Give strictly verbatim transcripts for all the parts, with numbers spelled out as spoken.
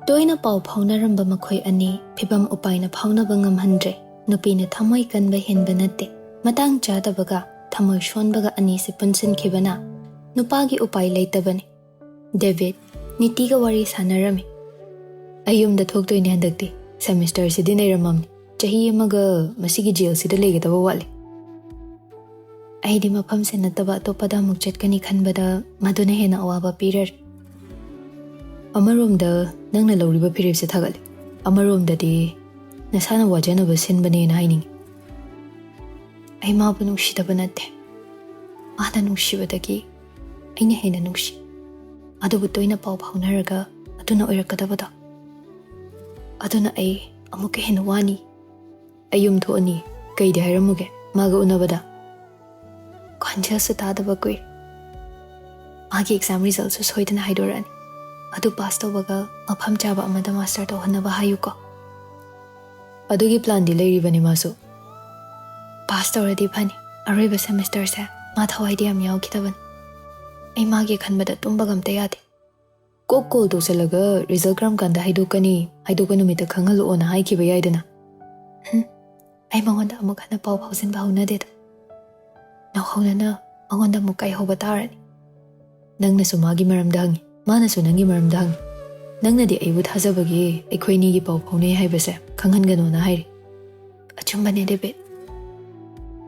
ꯇꯣꯏꯅ ꯄꯥꯎ ꯐꯥꯎꯅꯔꯝꯕ ꯃꯈꯣꯏ ꯑꯅꯤ ꯐꯤꯚꯝ ꯎꯄꯥꯏꯅ ꯐꯥꯎꯅꯕ ꯉꯝꯍꯟꯗ꯭ꯔꯦ꯫ ꯅꯨꯄꯤꯅ ꯊꯃꯣꯏ ꯀꯟꯕ ꯍꯦꯟꯕ ꯅꯠꯇꯦ꯫ ꯃꯇꯥꯡ ꯆꯥꯗꯕꯒ ꯊꯃꯣꯏ ꯁꯣꯟꯕꯒ ꯑꯅꯤꯁꯤ ꯄꯨꯟꯁꯤꯟꯈꯤꯕꯅ ꯅꯨꯄꯥꯒꯤ ꯎꯄꯥꯏ ꯂꯩꯇꯕꯅꯤ꯫ ꯗꯦꯕꯤꯠ ꯅꯤꯇꯤꯒ ꯋꯥꯔꯤ ꯁꯥꯟꯅꯔꯝꯃꯤ꯫ "ꯑꯩ ꯌꯨꯝꯗ ꯊꯣꯛꯇꯣꯏꯅꯦ ꯍꯟꯗꯛꯇꯤ꯫ ꯁꯦꯃꯤꯁꯇꯔꯁꯤꯗꯤ ꯅꯩꯔꯝꯃꯝꯅꯤ꯫ ꯆꯍꯤ ꯑꯃꯒ ꯃꯁꯤꯒꯤ ꯖꯦꯜꯁꯤꯗ ꯂꯩꯒꯗꯕ ꯋꯥꯠꯂꯤ꯫ ꯑꯩꯗꯤ ꯃꯐꯝꯁꯦ ꯅꯠꯇꯕ ꯑꯇꯣꯞꯄꯗ ꯑꯃꯨꯛ ꯆꯠꯀꯅꯤ ꯈꯟꯕꯗ ꯃꯗꯨꯅ ꯍꯦꯟꯅ ꯑꯋꯥꯕ ꯄꯤꯔꯔꯦ꯫ ꯑꯃꯔꯣꯝꯗ ꯅꯪꯅ ꯂꯧꯔꯤꯕ ꯐꯤꯔꯦꯞꯁꯦ ꯊꯥꯒꯠꯂꯤ, ꯑꯃꯔꯣꯝꯗꯗꯤ ꯅꯁꯥꯅ ꯋꯥꯖꯅꯕ ꯁꯤꯟꯕꯅꯦꯅ ꯍꯥꯏꯅꯤꯡꯉꯤ꯫ ꯑꯩ ꯃꯥꯕꯨ ꯅꯨꯡꯁꯤꯗꯕ ꯅꯠꯇꯦ꯫ ꯃꯥꯅ ꯅꯨꯡꯁꯤꯕꯗꯒꯤ ꯑꯩꯅ ꯍꯦꯟꯅ ꯅꯨꯡꯁꯤ꯫ ꯑꯗꯨꯕꯨ ꯇꯣꯏꯅ ꯄꯥꯎ ꯐꯥꯎꯅꯔꯒ ꯑꯗꯨꯅ ꯑꯣꯏꯔꯛꯀꯗꯕꯗꯣ꯫ ꯑꯗꯨꯅ ꯑꯩ ꯑꯃꯨꯛꯀ ꯍꯦꯟꯅ ꯋꯥꯅꯤ꯫ ꯑꯩ ꯌꯨꯝ ꯊꯣꯛꯑꯅꯤ꯫ ꯀꯩꯗꯤ ꯍꯥꯏꯔꯝꯃꯨꯒꯦ ꯃꯥꯒ ꯎꯅꯕꯗ?" ꯈꯣꯟꯖꯦꯜꯁꯨ ꯇꯥꯗꯕ ꯀꯨꯏꯔꯦ꯫ "ꯃꯥꯒꯤ ꯑꯦꯛꯖꯥꯝ ꯔꯤꯖꯜꯁꯨ ꯁꯣꯏꯗꯅ ꯍꯥꯏꯗꯣꯔꯛꯑꯅꯤ꯫ ꯑꯗꯨ ꯄꯥꯁ ꯇꯧꯕꯒ ꯃꯐꯝ ꯆꯥꯕ ꯑꯃꯗ ꯃꯥꯁꯇꯔ ꯇꯧꯍꯟꯅꯕ ꯍꯥꯏꯌꯨꯀꯣ꯫" ꯑꯗꯨꯒꯤ ꯄ꯭ꯂꯥꯟꯗꯤ ꯂꯩꯔꯤꯕꯅꯤ ꯃꯥꯁꯨ꯫ ꯄꯥꯁ ꯇꯧꯔꯗꯤ ꯐꯅꯤ꯫ ꯑꯔꯣꯏꯕ ꯁꯦꯃꯤꯁꯇꯔꯁꯦ ꯃꯥ ꯊꯋꯥꯏꯗꯤ ꯌꯥꯝ ꯌꯥꯎꯈꯤꯗꯕꯅꯤ꯫ ꯑꯩ ꯃꯥꯒꯤ ꯈꯟꯕꯗ ꯇꯨꯝꯕꯒ ꯑꯝꯇ ꯌꯥꯗꯦ꯫ ꯀꯣꯛ ꯀꯣꯜ ꯇꯧꯁꯜꯂꯒ ꯔꯤꯖꯜ ꯀꯔꯝ ꯀꯥꯟꯗ ꯍꯥꯏꯗꯣꯛꯀꯅꯤ, ꯍꯥꯏꯗꯣꯛꯄ ꯅꯨꯃꯤꯠꯇ ꯈꯪꯍꯜꯂꯛꯑꯣꯅ ꯍꯥꯏꯈꯤꯕ ꯌꯥꯏꯗꯅ꯫ ꯍꯨꯝ, ꯑꯩ ꯃꯉꯣꯟꯗ ꯑꯃꯨꯛ ꯍꯟꯅ ꯄꯥꯎ ꯐꯥꯎꯖꯤꯟꯕ ꯍꯧꯅꯗꯦꯗ꯫ ꯅꯧꯍꯧꯅꯅ ꯃꯉꯣꯟꯗ ꯑꯃꯨꯛ ꯀꯥꯏꯍꯧꯕ ꯇꯥꯔꯅꯤ꯫ ꯅꯪꯅꯁꯨ ꯃꯥꯒꯤ ꯃꯔꯝꯗ ꯍꯪꯉꯤ, ꯃꯥꯅꯁꯨ ꯅꯪꯒꯤ ꯃꯔꯝꯗ ꯍꯪꯉꯤ꯫ ꯅꯪꯅꯗꯤ ꯑꯩꯕꯨ ꯊꯥꯖꯕꯒꯤ ꯑꯩꯈꯣꯏ ꯑꯅꯤꯒꯤ ꯄꯥꯎ ꯐꯥꯎꯅꯩ ꯍꯥꯏꯕꯁꯦ ꯈꯪꯍꯟꯒꯅꯣꯅ ꯍꯥꯏꯔꯤ꯫ ꯑꯆꯨꯝꯕꯅꯦ ꯗꯦꯕꯤꯠ꯫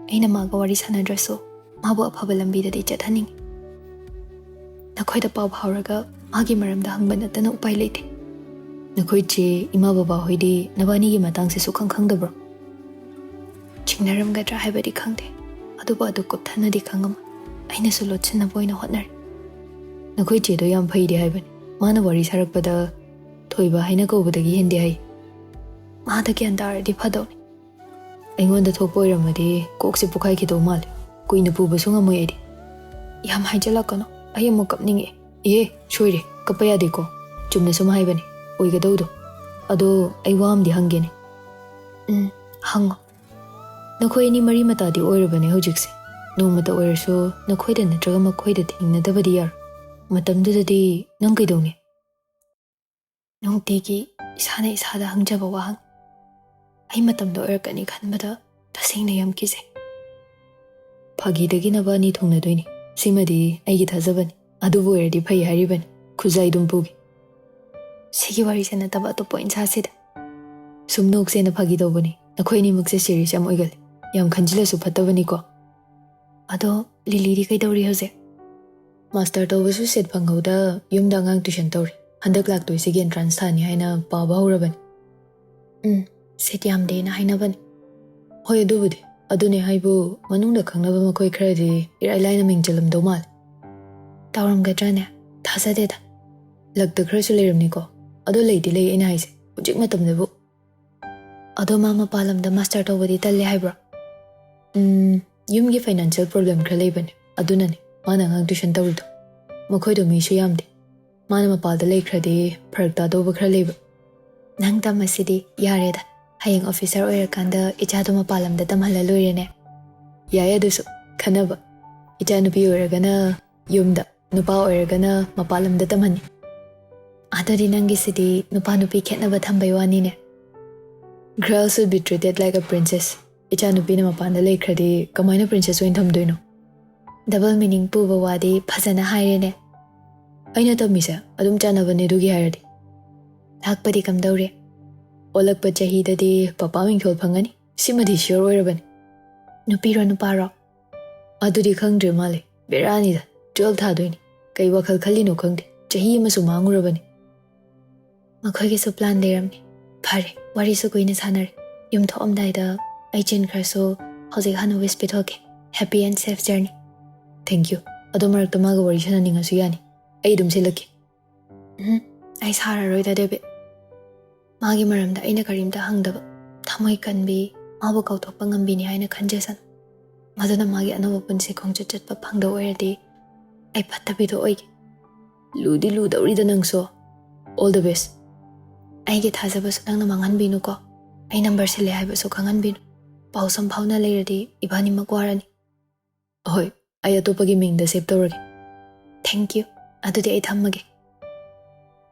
ꯑꯩꯅ ꯃꯥꯒ ꯋꯥꯔꯤ ꯁꯥꯟꯅꯗ꯭ꯔꯁꯨ ꯃꯥꯕꯨ ꯑꯐꯕ ꯂꯝꯕꯤꯗꯗꯤ ꯆꯠꯍꯟꯅꯤꯡꯉꯤ꯫ ꯅꯈꯣꯏꯗ ꯄꯥꯎ ꯐꯥꯎꯔꯒ ꯃꯥꯒꯤ ꯃꯔꯝꯗ ꯍꯪꯕ ꯅꯠꯇꯅ ꯎꯄꯥꯏ ꯂꯩꯇꯦ꯫ ꯅꯈꯣꯏ ꯆꯦ, ꯏꯃꯥ ꯕꯕꯥ ꯍꯣꯏꯗꯤ ꯅꯕꯥꯅꯤꯒꯤ ꯃꯇꯥꯡꯁꯦ ꯁꯨꯛꯈꯪ ꯈꯪꯗꯕ꯭ꯔꯣ? ꯆꯤꯡꯅꯔꯝꯒꯗ꯭ꯔꯥ ꯍꯥꯏꯕꯗꯤ ꯈꯪꯗꯦ, ꯑꯗꯨꯕꯨ ꯑꯗꯨ ꯀꯨꯞꯊꯅꯗꯤ ꯈꯪꯉꯝꯃꯣꯏ꯫ ꯑꯩꯅꯁꯨ ꯂꯣꯠꯁꯤꯟꯅꯕ ꯑꯣꯏꯅ ꯍꯣꯠꯅꯔꯤ꯫ ꯅꯈꯣꯏ ꯆꯦꯗꯣ ꯌꯥꯝ ꯐꯩꯗꯤ ꯍꯥꯏꯕꯅꯤ꯫ ꯃꯥꯅ ꯋꯥꯔꯤ ꯁꯥꯔꯛꯄꯗ ꯊꯣꯏꯕ ꯍꯥꯏꯅ ꯀꯧꯕꯗꯒꯤ ꯍꯦꯟꯗꯦ ꯍꯥꯏ꯫ ꯃꯥꯗ ꯒ꯭ꯌꯥꯟ ꯇꯥꯔꯗꯤ ꯐꯗꯧꯅꯤ꯫ ꯑꯩꯉꯣꯟꯗ ꯊꯣꯛꯄ ꯑꯣꯏꯔꯝꯃꯗꯤ ꯀꯣꯛꯁꯦ ꯄꯣꯛꯈꯥꯏꯈꯤꯗꯧ ꯃꯥꯜꯂꯦ꯫ ꯀꯨꯏꯅ ꯄꯨꯕꯁꯨ ꯉꯝꯃꯣꯏ ꯑꯩꯗꯤ꯫ ꯌꯥꯝ ꯍꯥꯏꯖꯤꯜꯂꯛꯀꯅꯨ, ꯑꯩ ꯑꯃꯨꯛ ꯀꯞꯅꯤꯡꯉꯛꯑꯦ꯫ ꯏꯍꯦ, ꯁꯣꯏꯔꯦ, ꯀꯞꯄ ꯌꯥꯗꯦꯀꯣ꯫ ꯆꯨꯝꯅ ꯁꯨꯝ ꯍꯥꯏꯕꯅꯦ, ꯑꯣꯏꯒꯗꯧꯗꯣ꯫ ꯑꯗꯣ ꯑꯩ ꯋꯥ ꯑꯃꯗꯤ ꯍꯪꯒꯦꯅꯦ꯫ ꯎꯝ, ꯍꯪꯉꯣ꯫ ꯅꯈꯣꯏ ꯑꯅꯤ ꯃꯔꯤ ꯃꯇꯥꯗꯤ ꯑꯣꯏꯔꯕꯅꯦ ꯍꯧꯖꯤꯛꯁꯦ꯫ ꯅꯣꯡꯃꯇ ꯑꯣꯏꯔꯁꯨ ꯅꯈꯣꯏꯗ ꯅꯠꯇ꯭ꯔꯒ ꯃꯈꯣꯏꯗ ꯊꯦꯡꯅꯗꯕꯗꯤ ꯌꯥꯔꯣꯏ꯫ ꯃꯇꯝꯗꯨꯗꯗꯤ ꯅꯪ ꯀꯩꯗꯧꯅꯤ? ꯅꯨꯡꯇꯤꯒꯤ ꯏꯁꯥꯅ ꯏꯁꯥꯗ ꯍꯪꯖꯕ ꯋꯥꯍꯪ꯫ ꯑꯩ ꯃꯇꯝꯗ ꯑꯣꯏꯔꯛꯀꯅꯤ ꯈꯟꯕꯗ ꯇꯁꯦꯡꯅ ꯌꯥꯝ ꯀꯤꯖꯩ꯫ ꯐꯥꯒꯤꯗꯒꯤ ꯅꯕ ꯑꯅꯤ ꯊꯨꯡꯅꯗꯣꯏꯅꯤ꯫ ꯁꯤꯃꯗꯤ ꯑꯩꯒꯤ ꯊꯥꯖꯕꯅꯤ꯫ ꯑꯗꯨꯕꯨ ꯑꯣꯏꯔꯗꯤ ꯐꯩ ꯍꯥꯏꯔꯤꯕꯅꯤ꯫ ꯈꯨꯖꯥꯏ ꯑꯗꯨꯝ ꯄꯨꯒꯦ꯫ ꯁꯤꯒꯤ ꯋꯥꯔꯤꯁꯦ ꯅꯠꯇꯕ ꯑꯇꯣꯞꯄ ꯑꯣꯏꯅ ꯁꯥꯁꯤꯗ꯫ ꯁꯨꯝ ꯅꯣꯛꯁꯦꯅ ꯐꯥꯒꯤ ꯇꯧꯕꯅꯤ꯫ ꯑꯩꯈꯣꯏ ꯑꯅꯤꯃꯛꯁꯦ serious ꯌꯥꯝ ꯑꯣꯏꯒꯜꯂꯤ꯫ ꯌꯥꯝ ꯈꯟꯖꯤꯜꯂꯁꯨ ꯐꯠꯇꯕꯅꯤꯀꯣ꯫ ꯑꯗꯣ ꯂꯤꯂꯤꯗꯤ ꯀꯩꯗꯧꯔꯤ ꯍꯧꯖꯤꯛ? ꯃꯥꯁꯇꯔ ꯇꯧꯕꯁꯨ ꯁꯤꯠ ꯐꯪꯍꯧꯗ ꯌꯨꯝꯗ ꯑꯉꯥꯡ tuition ꯇꯧꯔꯤ꯫ ꯍꯟꯗꯛ ꯂꯥꯛꯇꯣꯏꯁꯤꯒꯤ entrance ꯊꯥꯅꯤ ꯍꯥꯏꯅ ꯄꯥꯕ ꯍꯧꯔꯕꯅꯤ꯫ ꯎꯝ, ꯁꯤꯠ ꯌꯥꯝꯗꯦꯅ ꯍꯥꯏꯅꯕꯅꯤ꯫ ꯍꯣꯏ, ꯑꯗꯨꯕꯨꯗꯤ꯫ ꯑꯗꯨꯅꯦ ꯍꯥꯏꯕꯨ, ꯃꯅꯨꯡꯗ ꯈꯪꯅꯕ ꯃꯈꯣꯏ ꯈꯔꯗꯤ ꯏꯔꯥꯏ ꯂꯥꯏꯅ ꯃꯤꯡ ꯆꯜꯂꯝꯗꯧ ꯃꯥꯜꯂꯦ꯫ ꯇꯧꯔꯝꯒꯗ꯭ꯔꯥꯅꯦ? ꯊꯥꯖꯗꯦꯗ꯫ ꯂꯛꯇ ꯈꯔꯁꯨ ꯂꯩꯔꯝꯅꯤꯀꯣ꯫ ꯑꯗꯣ ꯂꯩꯗꯤ ꯂꯩ ꯑꯩꯅ ꯍꯥꯏꯁꯦ, ꯍꯧꯖꯤꯛ ꯃꯇꯝꯗꯕꯨ꯫ ꯑꯗꯣ ꯃꯥ ꯃꯄꯥꯟ ꯂꯝꯗ ꯃꯥꯁꯇꯔ ꯇꯧꯕꯗꯤ ꯇꯜꯂꯦ ꯍꯥꯏꯕ꯭ꯔꯣ? ꯎꯝ, ꯌꯨꯝꯒꯤ financial problem ꯈꯔ ꯂꯩꯕꯅꯦ, ꯑꯗꯨꯅꯅꯦ ꯃꯥꯅ ꯑꯉꯥꯡ tuition ꯇꯧꯔꯤꯗꯣ꯫ ꯃꯈꯣꯏꯗꯣ ꯃꯤꯁꯨ ꯌꯥꯝꯗꯦ꯫ ꯃꯥꯅ ꯃꯄꯥꯟꯗ ꯂꯩꯈ꯭ꯔꯗꯤ ꯐꯔꯛ ꯇꯥꯗꯧꯕ ꯈꯔ ꯂꯩꯕ꯫ ꯅꯪ ꯇꯝꯃꯁꯤꯗꯤ ꯌꯥꯔꯦꯗ꯫ ꯍꯌꯦꯡ officer ꯑꯣꯏꯔꯀꯥꯟꯗ ꯏꯆꯥꯗꯣ ꯃꯄꯥꯟ ꯂꯝꯗ ꯇꯝꯍꯜꯂ ꯂꯣꯏꯔꯦꯅꯦ꯫ ꯌꯥꯏ ꯑꯗꯨꯁꯨ, ꯈꯟꯅꯕ꯫ ꯏꯆꯥꯅꯨꯄꯤ ꯑꯣꯏꯔꯒꯅ ꯌꯨꯝꯗ, ꯅꯨꯄꯥ ꯑꯣꯏꯔꯒꯅ ꯃꯄꯥꯟ ꯂꯝꯗ ꯇꯝꯍꯟꯅꯤ꯫ ꯑꯗꯨꯗꯤ ꯅꯪꯒꯤꯁꯤꯗꯤ ꯅꯨꯄꯥ ꯅꯨꯄꯤ ꯈꯦꯠꯅꯕ ꯊꯝꯕꯩ ꯋꯥꯅꯤꯅꯦ꯫ Girls should be treated like a princess꯫ ꯏꯆꯥꯅꯨꯄꯤꯅ ꯃꯄꯥꯟꯗ ꯂꯩꯈ꯭ꯔꯗꯤ ꯀꯃꯥꯏꯅ princess ꯑꯣꯏꯅ ꯊꯝꯗꯣꯏꯅꯣ? Double meaning ꯄꯨꯕ ꯋꯥꯗꯤ ꯐꯖꯅ ꯍꯥꯏꯔꯦꯅꯦ꯫ ꯑꯩꯅ ꯇꯝꯃꯤꯁꯦ ꯑꯗꯨꯝ ꯆꯥꯟꯅꯕꯅꯦ ꯑꯗꯨꯒꯤ ꯍꯥꯏꯔꯗꯤ꯫ ꯂꯥꯛꯄꯗꯤ ꯀꯝꯗꯧꯔꯤ? ꯑꯣꯜꯂꯛꯄ ꯆꯍꯤꯗꯗꯤ ꯄꯄꯥ ꯃꯤꯡꯊꯣꯜ ꯐꯪꯒꯅꯤ꯫ ꯁꯤꯃꯗꯤ sure ꯑꯣꯏꯔꯕꯅꯤ꯫ ꯅꯨꯄꯤꯔꯣ ꯅꯨꯄꯥꯔꯣ? ꯑꯗꯨꯗꯤ ꯈꯪꯗ꯭ꯔꯦ ꯃꯥꯜꯂꯦ꯫ ꯕꯦꯔꯥꯅꯤꯗ꯫ Twelve ꯊꯥꯗꯣꯏꯅꯤ꯫ ꯀꯩ ꯋꯥꯈꯜ ꯈꯜꯂꯤꯅꯣ ꯈꯪꯗꯦ꯫ ꯆꯍꯤ ꯑꯃꯁꯨ ꯃꯥꯡꯉꯨꯔꯕꯅꯤ꯫ ꯃꯈꯣꯏꯒꯤꯁꯨ plan ꯂꯩꯔꯝꯅꯤ꯫ ꯐꯔꯦ, ꯋꯥꯔꯤꯁꯨ ꯀꯨꯏꯅ ꯁꯥꯟꯅꯔꯦ꯫ ꯌꯨꯝ ꯊꯣꯛꯑꯝꯗꯥꯏꯗ ꯑꯩ ꯆꯦꯟꯈ꯭ꯔꯁꯨ ꯍꯧꯖꯤꯛ ꯍꯥꯟꯅ wish ꯄꯤꯊꯣꯛꯀꯦ꯫ Happy and safe journey꯫ Thank you꯫ ꯑꯗꯣ ꯃꯔꯛꯇ ꯃꯥꯒ ꯋꯥꯔꯤ ꯁꯥꯟꯅꯅꯤꯡꯉꯁꯨ ꯌꯥꯅꯤ꯫ ꯑꯩ ꯑꯗꯨꯝ ꯁꯤꯜꯂꯛꯀꯦ꯫ ꯎꯝ, ꯑꯩ ꯁꯥꯔꯔꯣꯏꯗ, ꯗꯦꯕꯤꯠ꯫ ꯃꯥꯒꯤ ꯃꯔꯝꯗ ꯑꯩꯅ ꯀꯔꯤꯝꯇ ꯍꯪꯗꯕ, ꯊꯃꯣꯏ ꯀꯟꯕꯤ, ꯃꯥꯕꯨ ꯀꯥꯎꯊꯣꯛꯄ ꯉꯝꯕꯤꯅꯤ ꯍꯥꯏꯅ ꯈꯟꯖꯁꯅꯨ꯫ ꯃꯗꯨꯅ ꯃꯥꯒꯤ ꯑꯅꯧꯕ ꯄꯨꯟꯁꯤ ꯈꯣꯡꯆꯠ ꯆꯠꯄ ꯐꯪꯗꯧ ꯑꯣꯏꯔꯗꯤ ꯑꯩ ꯐꯠꯇꯕꯤꯗꯣ ꯑꯣꯏꯒꯦ꯫ ꯂꯨꯗꯤ ꯂꯨꯗꯧꯔꯤꯗ ꯅꯪꯁꯨ꯫ All the best꯫ ꯑꯩꯒꯤ ꯊꯥꯖꯕꯁꯨ ꯅꯪꯅ ꯃꯥꯡꯍꯟꯕꯤꯅꯨꯀꯣ꯫ ꯑꯩ number ꯁꯤꯜꯂꯦ ꯍꯥꯏꯕꯁꯨ ꯈꯪꯍꯟꯕꯤꯅꯨ꯫ ꯄꯥꯎ ꯁꯨꯝ ꯐꯥꯎꯅ ꯂꯩꯔꯗꯤ ꯏꯕꯥꯅꯤꯃꯛ ꯋꯥꯔꯅꯤ꯫ ꯍꯣꯏ, ꯑꯩ ꯑꯇꯣꯞꯄꯒꯤ ꯃꯤꯡꯗ save ꯇꯧꯔꯒꯦ꯫ Thank you꯫ ꯑꯗꯨꯗꯤ ꯑꯩ ꯊꯝꯃꯒꯦ꯫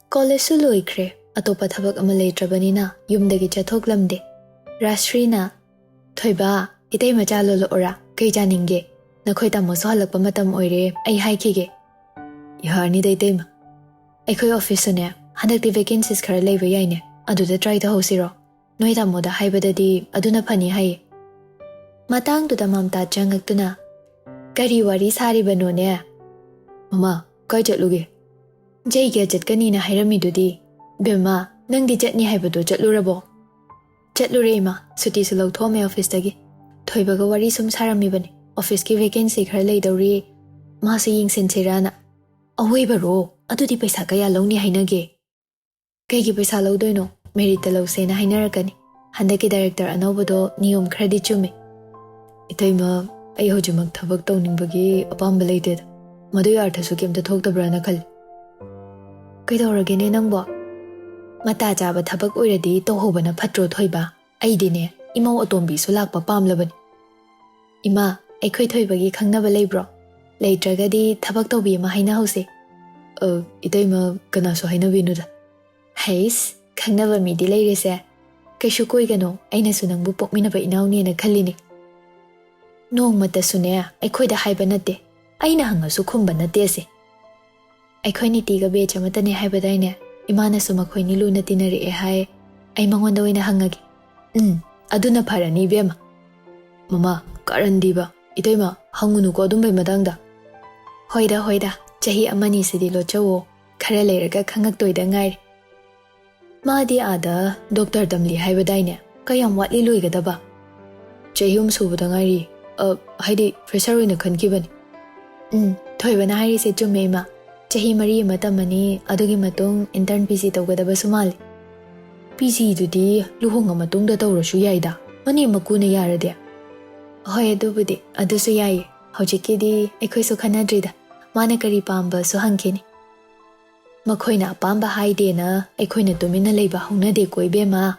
ꯀꯣꯂꯦꯖꯁꯨ ꯂꯣꯏꯈ꯭ꯔꯦ, ꯑꯇꯣꯞꯄ ꯊꯕꯛ ꯑꯃ ꯂꯩꯇ꯭ꯔꯕꯅꯤꯅ ꯌꯨꯝꯗꯒꯤ ꯆꯠꯊꯣꯛꯂꯝꯗꯦ꯫ ꯔꯥꯁ꯭ꯔꯤꯅ, "ꯊꯣꯏꯕ, ꯏꯇꯩ ꯃꯆꯥ ꯂꯣꯜꯂꯛꯑꯣꯔꯥ? ꯀꯩ ꯆꯥꯅꯤꯡꯒꯦ? ꯅꯈꯣꯏ ꯇꯥꯃꯣꯁꯨ ꯍꯜꯂꯛꯄ ꯃꯇꯝ ꯑꯣꯏꯔꯦ, ꯑꯩ ꯍꯥꯏꯈꯤꯒꯦ꯫" "ꯌꯥꯔꯅꯤꯗ ꯏꯇꯩꯃ, ꯑꯩꯈꯣꯏ ꯑꯣꯐꯤꯁꯇꯅꯦ ꯍꯟꯗꯛꯇꯤ ꯚꯦꯀꯦꯟꯁꯤꯁ ꯈꯔ ꯂꯩꯕ ꯌꯥꯏꯅꯦ, ꯑꯗꯨꯗ ꯇ꯭ꯔꯥꯏ ꯇꯧꯍꯧꯁꯤꯔꯣ? ꯅꯣꯏ ꯇꯥꯃꯣꯗ ꯍꯥꯏꯕꯗꯗꯤ ꯑꯗꯨꯅ ꯐꯅꯤ ꯍꯥꯏꯌꯦ꯫" ꯃꯇꯥꯡꯗꯨꯗ ꯃꯝꯇꯥ ꯆꯪꯉꯛꯇꯨꯅ, "ꯀꯔꯤ ꯋꯥꯔꯤ ꯁꯥꯔꯤꯕꯅꯣꯅꯦ?" "ꯃꯃꯥ, ꯀꯥꯏ ꯆꯠꯂꯨꯒꯦ?" "ꯖꯩꯒ꯭ꯌꯥ ꯆꯠꯀꯅꯤꯅ ꯍꯥꯏꯔꯝꯃꯤꯗꯨꯗꯤ꯫ ꯕꯦꯝꯃ, ꯅꯪꯗꯤ ꯆꯠꯅꯤ ꯍꯥꯏꯕꯗꯣ ꯆꯠꯂꯨꯔꯕꯣ?" "ꯆꯠꯂꯨꯔꯦ ꯏꯃꯥ, ꯁꯨꯇꯤꯁꯨ ꯂꯧꯊꯣꯛꯑꯝꯃꯦ ꯑꯣꯐꯤꯁꯇꯒꯤ꯫ ꯊꯣꯏꯕꯒ ꯋꯥꯔꯤ ꯁꯨꯝ ꯁꯥꯔꯝꯃꯤꯕꯅꯤ, ꯑꯣꯐꯤꯁꯀꯤ ꯚꯦꯀꯦꯟꯁꯤ ꯈꯔ ꯂꯩꯗꯧꯔꯤ, ꯃꯥꯁꯨ ꯌꯦꯡꯁꯤꯟꯁꯤꯔꯥꯅ꯫" "ꯑꯋꯣꯏꯕꯔꯣ? ꯑꯗꯨꯗꯤ ꯄꯩꯁꯥ ꯀꯌꯥ ꯂꯧꯅꯤ ꯍꯥꯏꯅꯒꯦ?" "ꯀꯩꯒꯤ ꯄꯩꯁꯥ ꯂꯧꯗꯣꯏꯅꯣ? ꯃꯦꯔꯤꯠꯇ ꯂꯧꯁꯦꯅ ꯍꯥꯏꯅꯔꯛꯀꯅꯤ꯫ ꯍꯟꯗꯛꯀꯤ ꯗꯥꯏꯔꯦꯛꯇꯔ ꯑꯅꯧꯕꯗꯣ ꯅꯤꯌꯣꯝ ꯈꯔꯗꯤ ꯆꯨꯝꯃꯦ꯫" "ꯏꯇꯩꯃ, ꯑꯩ ꯍꯧꯖꯤꯛꯃꯛ ꯊꯕꯛ ꯇꯧꯅꯤꯡꯕꯒꯤ ꯑꯄꯥꯝꯕ ꯂꯩꯇꯦꯗ꯫ ꯃꯗꯨꯒꯤ ꯑꯥꯔꯊꯁꯨ ꯀꯩꯝꯇ ꯊꯣꯛꯇꯕ꯭ꯔꯥꯅ ꯈꯜꯂꯤ꯫" "ꯀꯩꯗꯧꯔꯒꯦꯅꯦ ꯅꯪꯕꯣ? ꯃꯇꯥ ꯆꯥꯕ ꯊꯕꯛ ꯑꯣꯏꯔꯗꯤ ꯇꯧꯍꯧꯕꯅ ꯐꯠꯇ꯭ꯔꯣ ꯊꯣꯏꯕ? ꯑꯩꯗꯤꯅꯦ, ꯏꯃꯧ ꯑꯇꯣꯝꯕꯤꯁꯨ ꯂꯥꯛꯄ ꯄꯥꯝꯂꯕꯅꯤ꯫" "ꯏꯃꯥ, ꯑꯩꯈꯣꯏ ꯊꯣꯏꯕꯒꯤ ꯈꯪꯅꯕ ꯂꯩꯕ꯭ꯔꯣ? ꯂꯩꯇ꯭ꯔꯒꯗꯤ ꯊꯕꯛ ꯇꯧꯕꯤ ꯑꯃ ꯍꯥꯏꯅꯍꯧꯁꯦ꯫" "ꯑ, ꯏꯇꯩꯃ, ꯀꯅꯥꯁꯨ ꯍꯥꯏꯅꯕꯤꯅꯨꯗ꯫" "ꯍꯩꯁ, ꯈꯪꯅꯕ ꯃꯤꯗꯤ ꯂꯩꯔꯦꯁꯦ꯫ ꯀꯩꯁꯨ ꯀꯣꯏꯒꯅꯣ, ꯑꯩꯅꯁꯨ ꯅꯪꯕꯨ ꯄꯣꯛꯃꯤꯟꯅꯕ ꯏꯅꯥꯎꯅꯦꯅ ꯈꯜꯂꯤꯅꯦ꯫" "ꯅꯣꯡꯃꯇꯁꯨꯅꯦ ꯑꯩꯈꯣꯏꯗ ꯍꯥꯏꯕ ꯅꯠꯇꯦ, ꯑꯩꯅ ꯍꯪꯉꯁꯨ ꯈꯨꯝꯕ ꯅꯠꯇꯦ ꯑꯁꯦ꯫ ꯑꯩꯈꯣꯏ ꯅꯤꯇꯤꯒ ꯕꯦꯆ ꯑꯃꯠꯇꯅꯦ ꯍꯥꯏꯕꯗꯥꯏꯅꯦ? ꯏꯃꯥꯅꯁꯨ ꯃꯈꯣꯏꯅꯤ ꯂꯨꯅ ꯇꯤꯟꯅꯔꯛꯑꯦ ꯍꯥꯏ꯫ ꯑꯩ ꯃꯉꯣꯟꯗ ꯑꯣꯏꯅ ꯍꯪꯉꯒꯦ꯫" "ꯎꯝ, ꯑꯗꯨꯅ ꯐꯔꯅꯤ ꯏꯕꯦꯝꯃ꯫" "ꯃꯃꯥ, ꯀꯥꯔꯟꯗꯤꯕ꯫ ꯏꯇꯩꯃ, ꯍꯪꯉꯨꯅꯨꯀꯣ ꯑꯗꯨꯝꯕꯩ ꯃꯇꯥꯡꯗ꯫" "ꯍꯣꯏꯗ, ꯍꯣꯏꯗ, ꯆꯍꯤ ꯑꯃꯅꯤꯁꯤꯗꯤ ꯂꯣꯠꯆꯧꯋꯣ, ꯈꯔ ꯂꯩꯔꯒ ꯈꯪꯉꯛꯇꯣꯏꯗ ꯉꯥꯏꯔꯦ꯫" "ꯃꯥꯗꯤ ꯑꯥꯗ ꯗꯣꯛꯇꯔ ꯇꯝꯂꯤ ꯍꯥꯏꯕꯗꯥꯏꯅꯦ? ꯀꯌꯥꯝ ꯋꯥꯠꯂꯤ ꯂꯣꯏꯒꯗꯕ?" "ꯆꯍꯤ ꯑꯍꯨꯝ ꯁꯨꯕꯗ ꯉꯥꯏꯔꯤ꯫ ꯑ, ꯍꯥꯏꯗꯤ ꯐ꯭ꯔꯦꯁꯔ ꯑꯣꯏꯅ ꯈꯟꯈꯤꯕꯅꯤ꯫" "ꯎꯝ, ꯊꯣꯏꯕꯅ ꯍꯥꯏꯔꯤꯁꯦ ꯆꯨꯝꯃꯦ ꯏꯃꯥ꯫ ꯆꯍꯤ ꯃꯔꯤ ꯑꯃ ꯇꯝꯃꯅꯤ, ꯑꯗꯨꯒꯤ ꯃꯇꯨꯡ ꯏꯟꯇꯔꯟ ꯄꯤ ꯖꯤ ꯇꯧꯒꯗꯕꯁꯨ ꯃꯥꯜꯂꯤ꯫" "ꯄꯤ ꯖꯤꯗꯨꯗꯤ ꯂꯨꯍꯣꯡꯉ ꯃꯇꯨꯡꯗ ꯇꯧꯔꯁꯨ ꯌꯥꯏꯗ, ꯃꯅꯦꯝ ꯃꯀꯨꯅ ꯌꯥꯔꯗꯤ꯫" "ꯍꯣꯏ, ꯑꯗꯨꯕꯨꯗꯤ, ꯑꯗꯨꯁꯨ ꯌꯥꯏꯌꯦ꯫ ꯍꯧꯖꯤꯛꯀꯤꯗꯤ ꯑꯩꯈꯣꯏꯁꯨ ꯈꯟꯅꯗ꯭ꯔꯤꯗ꯫ ꯃꯥꯅ ꯀꯔꯤ ꯄꯥꯝꯕꯁꯨ ꯍꯪꯈꯤꯅꯤ꯫" "ꯃꯈꯣꯏꯅ ꯑꯄꯥꯝꯕ ꯍꯥꯏꯗꯦꯅ ꯑꯩꯈꯣꯏꯅ ꯇꯨꯃꯤꯟꯅ ꯂꯩꯕ ꯍꯧꯅꯗꯦꯀꯣ ꯏꯕꯦꯝꯃ꯫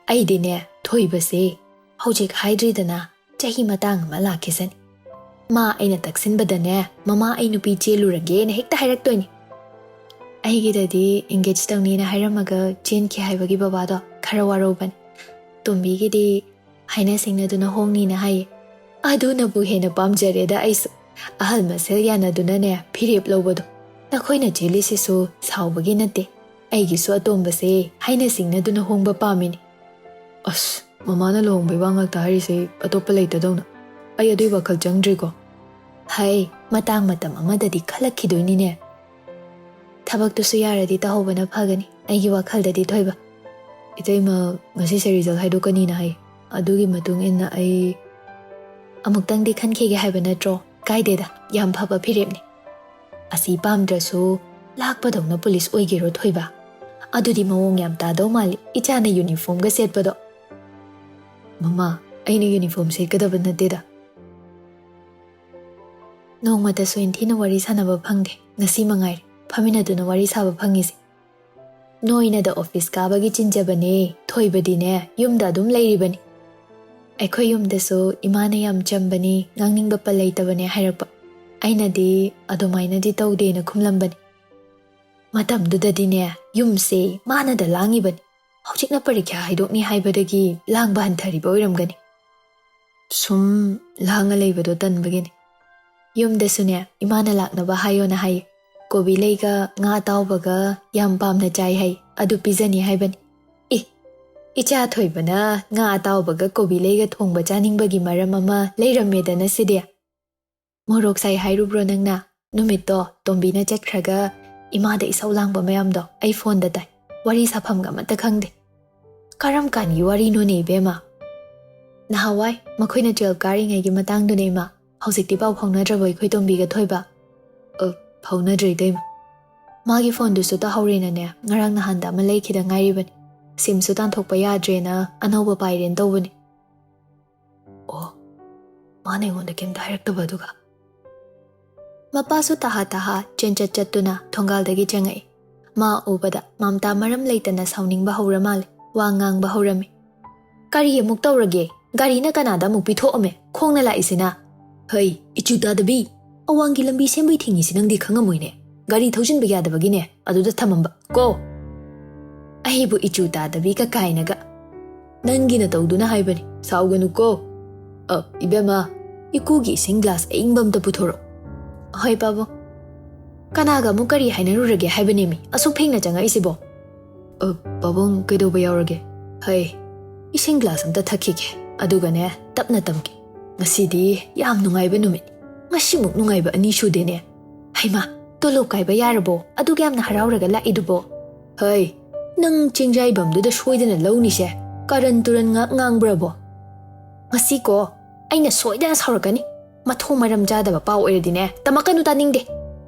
ꯑꯩꯗꯤꯅꯦ, ꯊꯣꯏꯕꯁꯦ ꯍꯧꯖꯤꯛ ꯍꯥꯏꯗ꯭ꯔꯤꯗꯅ ꯆꯍꯤ ꯃꯇꯥꯡ ꯑꯃ ꯂꯥꯛꯈꯤꯁꯅꯤ꯫ ꯃꯥ ꯑꯩꯅ ꯇꯛꯁꯤꯟꯕꯗꯅꯦ, ꯃꯃꯥ ꯑꯩ ꯅꯨꯄꯤ ꯆꯦꯜꯂꯨꯔꯒꯦꯅ ꯍꯦꯛꯇ ꯍꯥꯏꯔꯛꯇꯣꯏꯅꯤ꯫" ꯑꯩꯒꯤꯗꯗꯤ engage ꯇꯧꯅꯤꯅ ꯍꯥꯏꯔꯝꯃꯒ ꯆꯦꯟꯈꯤ ꯍꯥꯏꯕꯒꯤ ꯕꯕꯥꯗꯣ ꯈꯔ ꯋꯥꯔꯧꯕꯅꯤ꯫ ꯇꯣꯝꯕꯤꯒꯤꯗꯤ ꯍꯥꯏꯅ ꯁꯤꯡꯅꯗꯨꯅ ꯍꯣꯡꯅꯤꯅ ꯍꯥꯏꯌꯦ꯫ ꯑꯗꯨꯅꯕꯨ ꯍꯦꯟꯅ ꯄꯥꯝꯖꯔꯦꯗ ꯑꯩꯁꯨ꯫ ꯑꯍꯜ ꯃꯁꯦꯜ ꯌꯥꯅꯗꯨꯅꯅꯦ ꯐꯤꯔꯦꯞ ꯂꯧꯕꯗꯣ꯫ ꯅꯈꯣꯏꯅ ꯆꯦꯜꯂꯤꯁꯤꯁꯨ ꯁꯥꯎꯕꯒꯤ ꯅꯠꯇꯦ꯫ ꯑꯩꯒꯤꯁꯨ ꯑꯇꯣꯝꯕꯁꯦ ꯍꯥꯏꯅ ꯁꯤꯡꯅꯗꯨꯅ ꯍꯣꯡꯕ ꯄꯥꯝꯃꯤꯅꯤ꯫ ꯑꯁ, ꯃꯃꯥꯅ ꯂꯨꯍꯣꯡꯕꯩ ꯋꯥ ꯉꯥꯛꯇ ꯍꯥꯏꯔꯤꯁꯦ ꯑꯇꯣꯞꯄ ꯂꯩꯇꯗꯧꯅ꯫ ꯑꯩ ꯑꯗꯨꯏ ꯋꯥꯈꯜ ꯆꯪꯗ꯭ꯔꯤꯀꯣ꯫ ꯍꯩ, ꯃꯇꯥꯡ ꯃꯇꯝ ꯑꯃꯗꯗꯤ ꯈꯜꯂꯛꯈꯤꯗꯣꯏꯅꯤꯅꯦ꯫ ꯊꯕꯛꯇꯨꯁꯨ ꯌꯥꯔꯗꯤ ꯇꯧꯍꯧꯕꯅ ꯐꯒꯅꯤ, ꯑꯩꯒꯤ ꯋꯥꯈꯜꯗꯗꯤ ꯊꯣꯏꯕ꯫ ꯏꯇꯩꯃ, ꯉꯁꯤꯁꯦ result ꯍꯥꯏꯗꯣꯛꯀꯅꯤꯅ ꯍꯥꯏ꯫ ꯑꯗꯨꯒꯤ ꯃꯇꯨꯡ ꯏꯟꯅ ꯑꯩ ꯑꯃꯨꯛꯇꯪꯗꯤ ꯈꯟꯈꯤꯒꯦ ꯍꯥꯏꯕ ꯅꯠꯇ꯭ꯔꯣ? ꯀꯥꯏꯗꯦꯗ, ꯌꯥꯝ ꯐꯕ ꯐꯤꯔꯦꯞꯅꯤ꯫ ꯑꯁꯤ ꯄꯥꯝꯗ꯭ꯔꯁꯨ ꯂꯥꯛꯄꯗꯧꯅ ꯄꯨꯂꯤꯁ ꯑꯣꯏꯒꯦꯔꯣ ꯊꯣꯏꯕ? ꯑꯗꯨꯗꯤ ꯃꯑꯣꯡ ꯌꯥꯝ ꯇꯥꯗꯧ ꯃꯥꯜꯂꯤ, ꯏꯆꯥꯅ ꯌꯨꯅꯤꯐꯣꯔꯝꯒ ꯁꯦꯠꯄꯗꯣ꯫ ꯃꯃꯥ, ꯑꯩꯅ ꯌꯨꯅꯤꯐꯣꯔꯝ ꯁꯦꯠꯀꯗꯕ ꯅꯠꯇꯦꯗ꯫ ꯅꯣꯡꯃꯇꯁꯨ ꯏꯟꯊꯤꯅ ꯋꯥꯔꯤ ꯁꯥꯟꯅꯕ ꯐꯪꯗꯦ, ꯉꯁꯤ ꯃꯉꯥꯏꯔꯦ ꯐꯝꯃꯤꯟꯅꯗꯨꯅ ꯋꯥꯔꯤ ꯁꯥꯕ ꯐꯪꯉꯤꯁꯦ꯫ ꯅꯣꯏꯅꯗ ꯑꯣꯐꯤꯁ ꯀꯥꯕꯒꯤ ꯆꯤꯟꯖꯕꯅꯦ, ꯊꯣꯏꯕꯗꯤꯅꯦ ꯌꯨꯝꯗ ꯑꯗꯨꯝ ꯂꯩꯔꯤꯕꯅꯤ꯫ ꯑꯩꯈꯣꯏ ꯌꯨꯝꯗꯁꯨ ꯏꯃꯥꯅ ꯌꯥꯝ ꯆꯝꯕꯅꯤ, ꯉꯥꯡꯅꯤꯡꯕ ꯄꯜ ꯂꯩꯇꯕꯅꯦ ꯍꯥꯏꯔꯛꯄ꯫ ꯑꯩꯅꯗꯤ ꯑꯗꯨꯃꯥꯏꯅꯗꯤ ꯇꯧꯗꯦꯅ ꯈꯨꯝꯂꯝꯕꯅꯤ꯫ ꯃꯇꯝꯗꯨꯗꯗꯤꯅꯦ ꯌꯨꯝꯁꯦ ꯃꯥꯅꯗ ꯂꯥꯡꯉꯤꯕꯅꯤ꯫ ꯍꯧꯖꯤꯛꯅ ꯄꯔꯤꯈ꯭ꯌꯥ ꯍꯥꯏꯗꯣꯛꯅꯤ ꯍꯥꯏꯕꯗꯒꯤ ꯂꯥꯡꯕ ꯍꯟꯊꯔꯤꯕ ꯑꯣꯏꯔꯝꯒꯅꯤ꯫ ꯁꯨꯝ ꯂꯥꯡꯉ ꯂꯩꯕꯗꯣ ꯇꯟꯕꯒꯤꯅꯤ꯫ ꯌꯨꯝꯗꯁꯨꯅꯦ ꯏꯃꯥꯅ ꯂꯥꯛꯅꯕ ꯍꯥꯏꯌꯣꯅ ꯍꯥꯏ꯫ ꯀꯣꯕꯤ ꯂꯩꯒ ꯉꯥ ꯑꯇꯥꯎꯕꯒ ꯌꯥꯝ ꯄꯥꯝꯅ ꯆꯥꯏ ꯍꯥꯏ, ꯑꯗꯨ ꯄꯤꯖꯅꯤ ꯍꯥꯏꯕꯅꯤ꯫ ꯑꯦ, ꯏꯆꯥ ꯊꯣꯏꯕꯅ ꯉꯥ ꯑꯇꯥꯎꯕꯒ ꯀꯣꯕꯤ ꯂꯩꯒ ꯊꯣꯡꯕ ꯆꯥꯅꯤꯡꯕꯒꯤ ꯃꯔꯝ ꯑꯃ ꯂꯩꯔꯝꯃꯦꯗꯅ ꯁꯤꯗꯤ꯫ ꯃꯣꯔꯣꯛ ꯁꯥꯏ ꯍꯥꯏꯔꯨꯕ꯭ꯔꯣ ꯅꯪꯅ? ꯅꯨꯃꯤꯠꯇꯣ ꯇꯣꯝꯕꯤꯅ ꯆꯠꯈ꯭ꯔꯒ ꯏꯃꯥꯗ ꯏꯁꯧ ꯂꯥꯡꯕ ꯃꯌꯥꯝꯗꯣ ꯑꯩ ꯐꯣꯟꯗ ꯇꯥꯏ꯫ ꯋꯥꯔꯤ ꯁꯥꯐꯝꯒ ꯑꯃꯠꯇ ꯈꯪꯗꯦ꯫ ꯀꯔꯝ ꯀꯥꯟꯒꯤ ꯋꯥꯔꯤꯅꯣꯅꯦ ꯏꯕꯦꯝꯃ? ꯅꯍꯥꯟꯋꯥꯏ ꯃꯈꯣꯏꯅ twelve ꯀꯥꯔꯤꯉꯩꯒꯤ ꯃꯇꯥꯡꯗꯨꯅꯦ ꯏꯃꯥ꯫ ꯍꯧꯖꯤꯛꯇꯤ ꯄꯥꯎ ꯐꯥꯎꯅꯗ꯭ꯔꯕꯣ ꯑꯩꯈꯣꯏ ꯇꯣꯝꯕꯤꯒ ꯊꯣꯏꯕ? ꯑ, ꯐꯥꯎꯅꯗ꯭ꯔꯦ ꯏꯇꯩꯃ꯫ ꯃꯥꯒꯤ ꯐꯣꯟꯗꯨꯁꯨ ꯇꯥꯍꯧꯔꯦꯅꯅꯦ, ꯉꯔꯥꯡ ꯅꯍꯥꯟꯗ ꯑꯃ ꯂꯩꯈꯤꯗ ꯉꯥꯏꯔꯤꯕꯅꯤ꯫ ꯁꯤꯝꯁꯨ ꯇꯥꯟꯊꯣꯛꯄ ꯌꯥꯗ꯭ꯔꯦꯅ ꯑꯅꯧꯕ ꯄꯥꯏꯔꯦꯅ ꯇꯧꯕꯅꯤ꯫ ꯑꯣ, ꯃꯥꯅ ꯑꯩꯉꯣꯟꯗ ꯀꯩꯝꯇ ꯍꯥꯏꯔꯛꯇꯕ ꯑꯗꯨꯒ? ꯃꯄꯥꯁꯨ ꯇꯍꯥ ꯇꯍꯥ ꯆꯦꯟꯆꯠ ꯆꯠꯇꯨꯅ ꯊꯣꯡꯒꯥꯜꯗꯒꯤ ꯆꯪꯉꯛꯏ꯫ ꯃꯥ ꯎꯕꯗ ꯃꯝꯇꯥ ꯃꯔꯝ ꯂꯩꯇꯅ ꯁꯥꯎꯅꯤꯡꯕ ꯍꯧꯔ ꯃꯥꯜꯂꯦ꯫ ꯋꯥ ꯉꯥꯡꯕ ꯍꯧꯔꯝꯃꯤ꯫ "ꯀꯔꯤ ꯑꯃꯨꯛ ꯇꯧꯔꯒꯦ? ꯒꯥꯔꯤꯅ ꯀꯅꯥꯗ ꯑꯃꯨꯛ ꯄꯤꯊꯣꯛꯑꯝꯃꯦ? ꯈꯣꯡꯅ ꯂꯥꯛꯏꯁꯤꯅ?" "ꯍꯩ, ꯏꯆꯨ ꯇꯥꯗꯕꯤ! ꯑꯋꯥꯡꯒꯤ ꯂꯝꯕꯤ ꯁꯦꯝꯕꯩ ꯊꯤꯡꯉꯤꯁꯤ ꯅꯪꯗꯤ ꯈꯪꯉꯝꯃꯣꯏꯅꯦ꯫ ꯒꯥꯔꯤ ꯊꯧꯖꯤꯟꯕ ꯌꯥꯗꯕꯒꯤꯅꯦ ꯑꯗꯨꯗ ꯊꯝꯃꯝꯕ ꯀꯣ꯫ ꯑꯩꯕꯨ ꯏꯆꯨ ꯇꯥꯗꯕꯤꯒ ꯀꯥꯏꯅꯒ꯫ ꯅꯪꯒꯤ ꯅꯇꯧꯗꯨꯅ ꯍꯥꯏꯕꯅꯤ, ꯁꯥꯎꯒꯅꯨ ꯀꯣ꯫ ꯑ, ꯏꯕꯦꯝꯃ, ꯏꯀꯨꯒꯤ ꯏꯁꯤꯡ ꯒ꯭ꯂꯥꯁ ꯑꯏꯪꯕ ꯑꯝꯇ ꯄꯨꯊꯣꯔꯛꯑꯣ꯫ ꯍꯣꯏ ꯄꯥꯕꯨꯡ꯫ ꯀꯅꯥꯒ ꯑꯃꯨꯛ ꯀꯔꯤ ꯍꯥꯏꯅꯔꯨꯔꯒꯦ ꯍꯥꯏꯕꯅꯦꯃꯤ ꯑꯁꯨꯛ ꯊꯦꯡꯅ ꯆꯪꯉꯛꯏꯁꯤꯕꯣ? ꯑ, ꯄꯥꯕꯨꯡ, ꯀꯩꯗꯧꯕ ꯌꯥꯎꯔꯒꯦ? ꯍꯩ, ꯏꯁꯤꯡ ꯒ꯭ꯂꯥꯁ ꯑꯝꯇ ꯊꯛꯈꯤꯒꯦ, ꯑꯗꯨꯒꯅꯦ ꯇꯞꯅ ꯇꯝꯒꯦ꯫ ꯉꯁꯤꯗꯤ ꯌꯥꯝ ꯅꯨꯡꯉꯥꯏꯕ ꯅꯨꯃꯤꯠ꯫ ꯉꯁꯤꯃꯨꯛ ꯅꯨꯡꯉꯥꯏꯕ ꯑꯅꯤ ꯁꯨꯗꯦꯅꯦ꯫ ꯍꯩꯃꯥ, ꯇꯣꯂꯣꯞ ꯀꯥꯏꯕ ꯌꯥꯔꯕꯣ? ꯑꯗꯨꯒ ꯌꯥꯝꯅ ꯍꯔꯥꯎꯔꯒ ꯂꯥꯛꯏꯗꯨꯕꯣ? ꯍꯩ, ꯅꯪ ꯆꯦꯡꯖꯥꯏꯕꯝꯗꯨꯗ ꯁꯣꯏꯗꯅ ꯂꯧꯅꯤꯁꯦ ꯀꯔꯟ ꯇꯨꯔꯟ ꯉꯥꯛ ꯉꯥꯡꯕ꯭ꯔꯕꯣ? ꯉꯁꯤꯀꯣ, ꯑꯩꯅ ꯁꯣꯏꯗꯅ ꯁꯥꯎꯔꯛꯀꯅꯤ꯫ ꯃꯊꯣꯡ ꯃꯔꯝ ꯆꯥꯗꯕ ꯄꯥꯎ ꯑꯣꯏꯔꯗꯤꯅꯦ, ꯇꯝꯃꯛꯀꯅꯨ, ꯇꯥꯅꯤꯡꯗꯦ꯫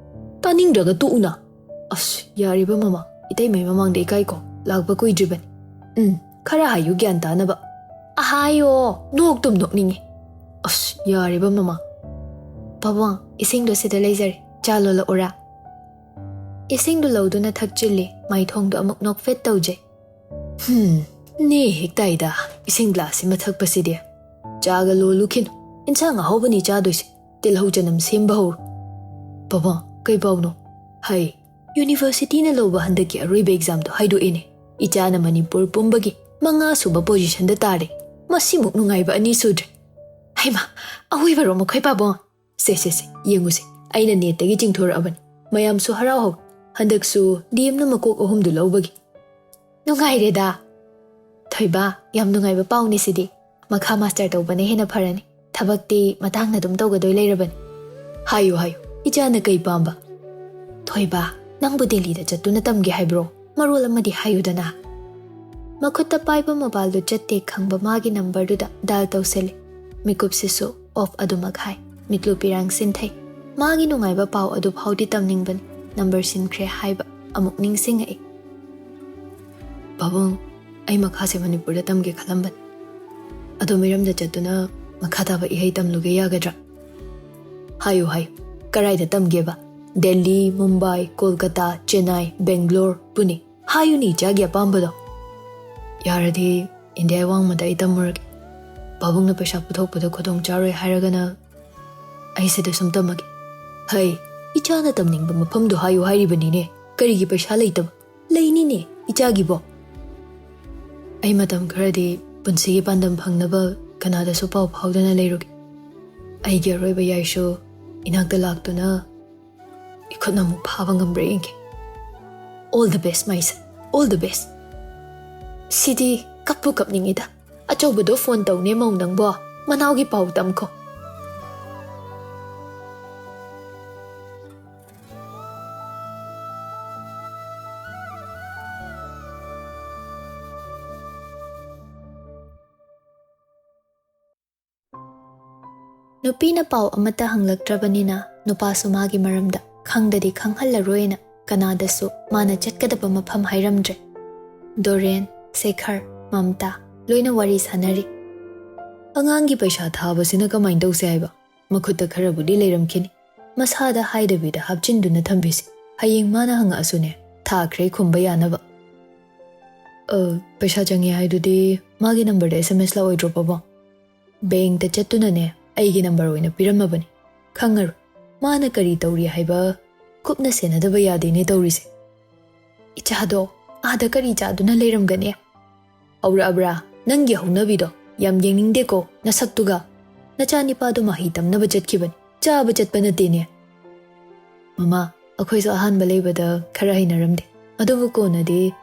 ꯇꯥꯅꯤꯡꯗ꯭ꯔꯒ ꯇꯣꯛꯎꯅ꯫ ꯑꯁ, ꯌꯥꯔꯦꯕ ꯃꯃꯥ, ꯏꯇꯩꯃꯩ ꯃꯃꯥꯡꯗ ꯏꯀꯥꯏꯀꯣ, ꯂꯥꯛꯄ ꯀꯨꯏꯗ꯭ꯔꯤꯕꯅꯤ꯫ ꯎꯝ, ꯈꯔ ꯍꯥꯏꯌꯨ ꯒ꯭ꯌꯥꯟ ꯇꯥꯅꯕ꯫ ꯑꯍꯥꯏꯌꯣ, ꯅꯣꯛꯇꯨꯝ ꯅꯣꯛꯅꯤꯡꯉꯤ꯫ ꯑꯁ, ꯌꯥꯔꯦꯕ ꯃꯃꯥ꯫ ꯄꯥꯕꯨꯡ, ꯏꯁꯤꯡꯗꯣ ꯁꯤꯗ ꯂꯩꯖꯔꯦ, ꯆꯥ ꯂꯣꯜꯂꯛꯎꯔꯥ? ꯏꯁꯤꯡꯗꯨ ꯂꯧꯗꯨꯅ ꯊꯛꯆꯤꯜꯂꯤ, ꯃꯥꯏꯊꯣꯡꯗꯣ ꯑꯃꯨꯛ ꯅꯣꯛꯐꯦꯠ ꯇꯧꯖꯩ꯫ ꯍꯝ, ꯅꯦ ꯍꯦꯛ ꯇꯥꯏꯗ, ꯏꯁꯤꯡ ꯒ꯭ꯂꯥꯁꯁꯤꯃ ꯊꯛꯄꯁꯤꯗꯤ꯫ ꯆꯥꯒ ꯂꯣꯜꯂꯨꯈꯤꯅꯨ, ꯏꯟꯁꯥꯡ ꯑꯍꯥꯎꯕꯅꯤ ꯆꯥꯗꯣꯏꯁꯦ, ꯇꯤꯜꯍꯧ ꯆꯅꯝ ꯁꯦꯝꯕ ꯍꯧꯔꯣ꯫ ꯄꯥꯕꯨꯡ, ꯀꯩ ꯄꯥꯎꯅꯣ? ꯍꯩ, ꯌꯨꯅꯤꯚꯔꯁꯤꯇꯤꯅ ꯂꯧꯕ ꯍꯟꯗꯛꯀꯤ ꯑꯔꯣꯏꯕ ꯑꯦꯛꯖꯥꯝꯗꯣ ꯍꯥꯏꯗꯣꯛꯑꯦꯅꯦ꯫ ꯏꯆꯥꯅ ꯃꯅꯤꯄꯨꯔ ꯄꯨꯝꯕꯒꯤ ꯃꯉꯥ ꯁꯨꯕ ꯄꯣꯖꯤꯁꯟꯗ ꯇꯥꯔꯦ꯫ ꯃꯁꯤꯃꯨꯛ ꯅꯨꯡꯉꯥꯏꯕ ꯑꯅꯤ ꯁꯨꯗ꯭ꯔꯤ꯫ ꯍꯩꯃꯥ, ꯑꯋꯣꯏꯕꯔꯣ ꯃꯈꯣꯏ ꯄꯥꯕꯨꯡ? ꯁꯦ, ꯁꯦ, ꯁꯦ, ꯌꯦꯡꯉꯨꯁꯦ, ꯑꯩꯅ ꯅꯦꯠꯇꯒꯤ ꯆꯤꯡꯊꯣꯔꯛꯑꯕꯅꯤ꯫ ꯃꯌꯥꯝꯁꯨ ꯍꯔꯥꯎ ꯍꯧ꯫ ꯍꯟꯗꯛꯁꯨ ꯗꯤ ꯑꯦꯝꯅ ꯃꯀꯣꯛ ꯑꯍꯨꯝꯗꯨ ꯂꯧꯕꯒꯤ꯫ ꯅꯨꯡꯉꯥꯏꯔꯦꯗ꯫ ꯊꯣꯏꯕ, ꯌꯥꯝ ꯅꯨꯡꯉꯥꯏꯕ ꯄꯥꯎꯅꯤ ꯁꯤꯗꯤ꯫ ꯃꯈꯥ ꯃꯥꯁꯇꯔ ꯇꯧꯕꯅ ꯍꯦꯟꯅ ꯐꯔꯅꯤ꯫ ꯊꯕꯛꯇꯤ ꯃꯇꯥꯡꯅ ꯑꯗꯨꯝ ꯇꯧꯒꯗꯣꯏ ꯂꯩꯔꯕꯅꯤ꯫ ꯍꯥꯏꯌꯨ, ꯍꯥꯏꯌꯨ, ꯏꯆꯥꯅ ꯀꯩ ꯄꯥꯝꯕ? ꯊꯣꯏꯕ, ꯅꯪꯕꯨ ꯗꯦꯜꯂꯤꯗ ꯆꯠꯇꯨꯅ ꯇꯝꯒꯦ ꯍꯥꯏꯕ꯭ꯔꯣ? ꯃꯔꯣꯜ ꯑꯃꯗꯤ ꯍꯥꯏꯌꯨꯗꯅ꯫ ꯃꯈꯨꯠꯇ ꯄꯥꯏꯕ ꯃꯣꯕꯥꯏꯜꯗꯨ ꯆꯠꯇꯦ ꯈꯪꯕ ꯃꯥꯒꯤ ꯅꯝꯕꯔꯗꯨꯗ ꯗꯥꯏꯜ ꯇꯧꯁꯤꯜꯂꯤ꯫ ꯃꯤꯀꯨꯞꯁꯤꯁꯨ ꯑꯣꯐ ꯑꯗꯨꯃꯛ ꯍꯥꯏ꯫ ꯃꯤꯠꯂꯨ ꯄꯤꯔꯥꯡ ꯁꯤꯟꯊꯩ꯫ ꯃꯥꯒꯤ ꯅꯨꯡꯉꯥꯏꯕ ꯄꯥꯎ ꯑꯗꯨ ꯐꯥꯎꯗꯤ ꯇꯝꯅꯤꯡꯕꯅꯤ꯫ ꯅꯝꯕꯔ ꯁꯤꯟꯈ꯭ꯔꯦ ꯍꯥꯏꯕ ꯑꯃꯨꯛ ꯅꯤꯡꯁꯤꯡꯉꯛꯏ꯫ ꯄꯥꯕꯨꯡ, ꯑꯩ ꯃꯈꯥꯁꯦ ꯃꯅꯤꯄꯨꯔꯗ ꯇꯝꯒꯦ ꯈꯜꯂꯝꯕꯅꯤ꯫ ꯑꯗꯣ ꯃꯤꯔꯝꯗ ꯆꯠꯇꯨꯅ ꯃꯈꯥ ꯇꯥꯕ ꯏꯍꯩ ꯇꯝꯂꯨꯒꯦ ꯌꯥꯒꯗ꯭ꯔꯥ? ꯍꯥꯏꯌꯨ, ꯍꯥꯏꯌꯨ꯫ ꯀꯔꯥꯏꯗ ꯇꯝꯒꯦꯕ? ꯗꯦꯜꯂꯤ, ꯃꯨꯝꯕꯥꯏ, ꯀꯣꯜꯀꯇꯥ, ꯆꯦꯟꯅꯥꯏ, ꯕꯦꯡꯒ꯭ꯂꯣꯔ, ꯄꯨꯅꯦ꯫ ꯍꯥꯏꯌꯨꯅꯦ ꯏꯆꯥꯒꯤ ꯑꯄꯥꯝꯕꯗꯣ꯫ ꯌꯥꯔꯗꯤ ꯏꯟꯗꯤꯌꯥ ꯋꯥꯡꯃꯗ ꯑꯩ ꯇꯝꯃꯨꯔꯒꯦ꯫ ꯄꯥꯕꯨꯡꯅ ꯄꯩꯁꯥ ꯄꯨꯊꯣꯛꯄꯗ ꯈꯨꯗꯣꯡ ꯆꯥꯔꯣꯏ ꯍꯥꯏꯔꯒꯅ ꯑꯩ ꯁꯤꯗ ꯁꯨꯝ ꯇꯝꯃꯒꯦ꯫ ꯍꯩ, ꯏꯆꯥꯅ ꯇꯝꯅꯤꯡꯕ ꯃꯐꯝꯗꯣ ꯍꯥꯏꯌꯨ ꯍꯥꯏꯔꯤꯕꯅꯤꯅꯦ꯫ ꯀꯔꯤꯒꯤ ꯄꯩꯁꯥ ꯂꯩꯇꯕ? ꯂꯩꯅꯤꯅꯦ, ꯏꯆꯥꯒꯤꯕꯣ꯫ ꯑꯩ ꯃꯇꯝ ꯈꯔꯗꯤ ꯄꯨꯟꯁꯤꯒꯤ ꯄꯥꯟꯗꯝ ꯐꯪꯅꯕ ꯀꯅꯥꯗꯁꯨ ꯄꯥꯎ ꯐꯥꯎꯗꯅ ꯂꯩꯔꯨꯒꯦ꯫ ꯑꯩꯒꯤ ꯑꯔꯣꯏꯕ ꯌꯥꯏꯁꯨ ꯏꯅꯥꯛꯇ ꯂꯥꯛꯇꯨꯅ ꯏꯈꯨꯠꯅ ꯑꯃꯨꯛ ꯐꯥꯕ ꯉꯝꯕ꯭ꯔꯥ ꯌꯦꯡꯒꯦ꯫ All the best, my son. All the best. ꯁꯤꯗꯤ ꯀꯞꯄꯨ ꯀꯞꯅꯤꯡꯉꯤꯗ꯫ ꯑꯆꯧꯕꯗꯣ ꯐꯣꯟ ꯇꯧꯅꯦ ꯃꯧ ꯅꯪꯕꯣ꯫ ꯃꯅꯥꯎꯒꯤ ꯄꯥꯎ ꯇꯝꯈꯣ꯫ ꯅꯨꯄꯤꯅ ꯄꯥꯎ ꯑꯃꯠꯇ ꯍꯪꯂꯛꯇ꯭ꯔꯕꯅꯤꯅ ꯅꯨꯄꯥꯁꯨ ꯃꯥꯒꯤ ꯃꯔꯝꯗ ꯈꯪꯗꯗꯤ ꯈꯪꯍꯜꯂꯔꯣꯏꯅ ꯀꯅꯥꯗꯁꯨ ꯃꯥꯅ ꯆꯠꯀꯗꯕ ꯃꯐꯝ ꯍꯥꯏꯔꯝꯗ꯭ꯔꯦ꯫ ꯗꯣꯔꯦꯟ, ꯁꯦꯈꯔ, ꯃꯝꯇꯥ ꯂꯣꯏꯅ ꯋꯥꯔꯤ ꯁꯥꯟꯅꯔꯤ꯫ ꯑꯉꯥꯡꯒꯤ ꯄꯩꯁꯥ ꯊꯥꯕꯁꯤꯅ ꯀꯃꯥꯏꯅ ꯇꯧꯁꯦ ꯍꯥꯏꯕ? ꯃꯈꯨꯠꯇ ꯈꯔꯕꯨꯗꯤ ꯂꯩꯔꯝꯈꯤꯅꯤ꯫ ꯃꯁꯥꯗ ꯍꯥꯏꯗꯕꯤꯗ ꯍꯥꯞꯆꯤꯟꯗꯨꯅ ꯊꯝꯕꯤꯁꯤ꯫ ꯍꯌꯦꯡ ꯃꯥꯅ ꯍꯪꯉꯛꯑꯁꯨꯅꯦ, ꯊꯥꯈ꯭ꯔꯦ ꯈꯨꯝꯕ ꯌꯥꯅꯕ꯫ "ꯑ, ꯄꯩꯁꯥ ꯆꯪꯉꯦ ꯍꯥꯏꯗꯨꯗꯤ ꯃꯥꯒꯤ ꯅꯝꯕꯔꯗ S M S ꯂꯥꯛꯑꯣꯏꯗ꯭ꯔꯣ, ꯄꯥꯕꯨꯡ?" ꯕꯦꯡꯛꯇ ꯆꯠꯇꯨꯅꯅꯦ ꯑꯩꯒꯤ ꯅꯝꯕꯔ ꯑꯣꯏꯅ ꯄꯤꯔꯝꯃꯕꯅꯤ꯫ ꯈꯪꯉꯔꯣꯏ꯫ ꯃꯥꯅ ꯀꯔꯤ ꯇꯧꯔꯤ ꯍꯥꯏꯕ ꯀꯨꯞꯅ ꯁꯦꯟꯅꯗꯕ ꯌꯥꯗꯦꯅꯦ ꯇꯧꯔꯤꯁꯦ꯫ ꯏꯆꯥꯗꯣ ꯑꯥꯗ ꯀꯔꯤ ꯆꯥꯗꯨꯅ ꯂꯩꯔꯝꯒꯅꯤ? ꯍꯧꯔꯛꯑꯕ꯭ꯔꯥ? ꯅꯪꯒꯤ ꯍꯧꯅꯕꯤꯗꯣ ꯌꯥꯝ ꯌꯦꯡꯅꯤꯡꯗꯦꯀꯣ ꯅꯁꯛꯇꯨꯒ꯫ ꯅꯆꯥꯅꯤꯄꯥꯗꯣ ꯃꯍꯩ ꯇꯝꯅꯕ ꯆꯠꯈꯤꯕꯅꯤ, ꯆꯥꯕ ꯆꯠꯄ ꯅꯠꯇꯦꯅꯦ꯫ ꯃꯃꯥ, ꯑꯩꯈꯣꯏꯁꯨ ꯑꯍꯥꯟꯕ ꯂꯩꯕꯗ ꯈꯔ ꯍꯩꯅꯔꯝꯗꯦ, ꯑꯗꯨꯕꯨ ꯀꯣꯟꯅꯗꯤ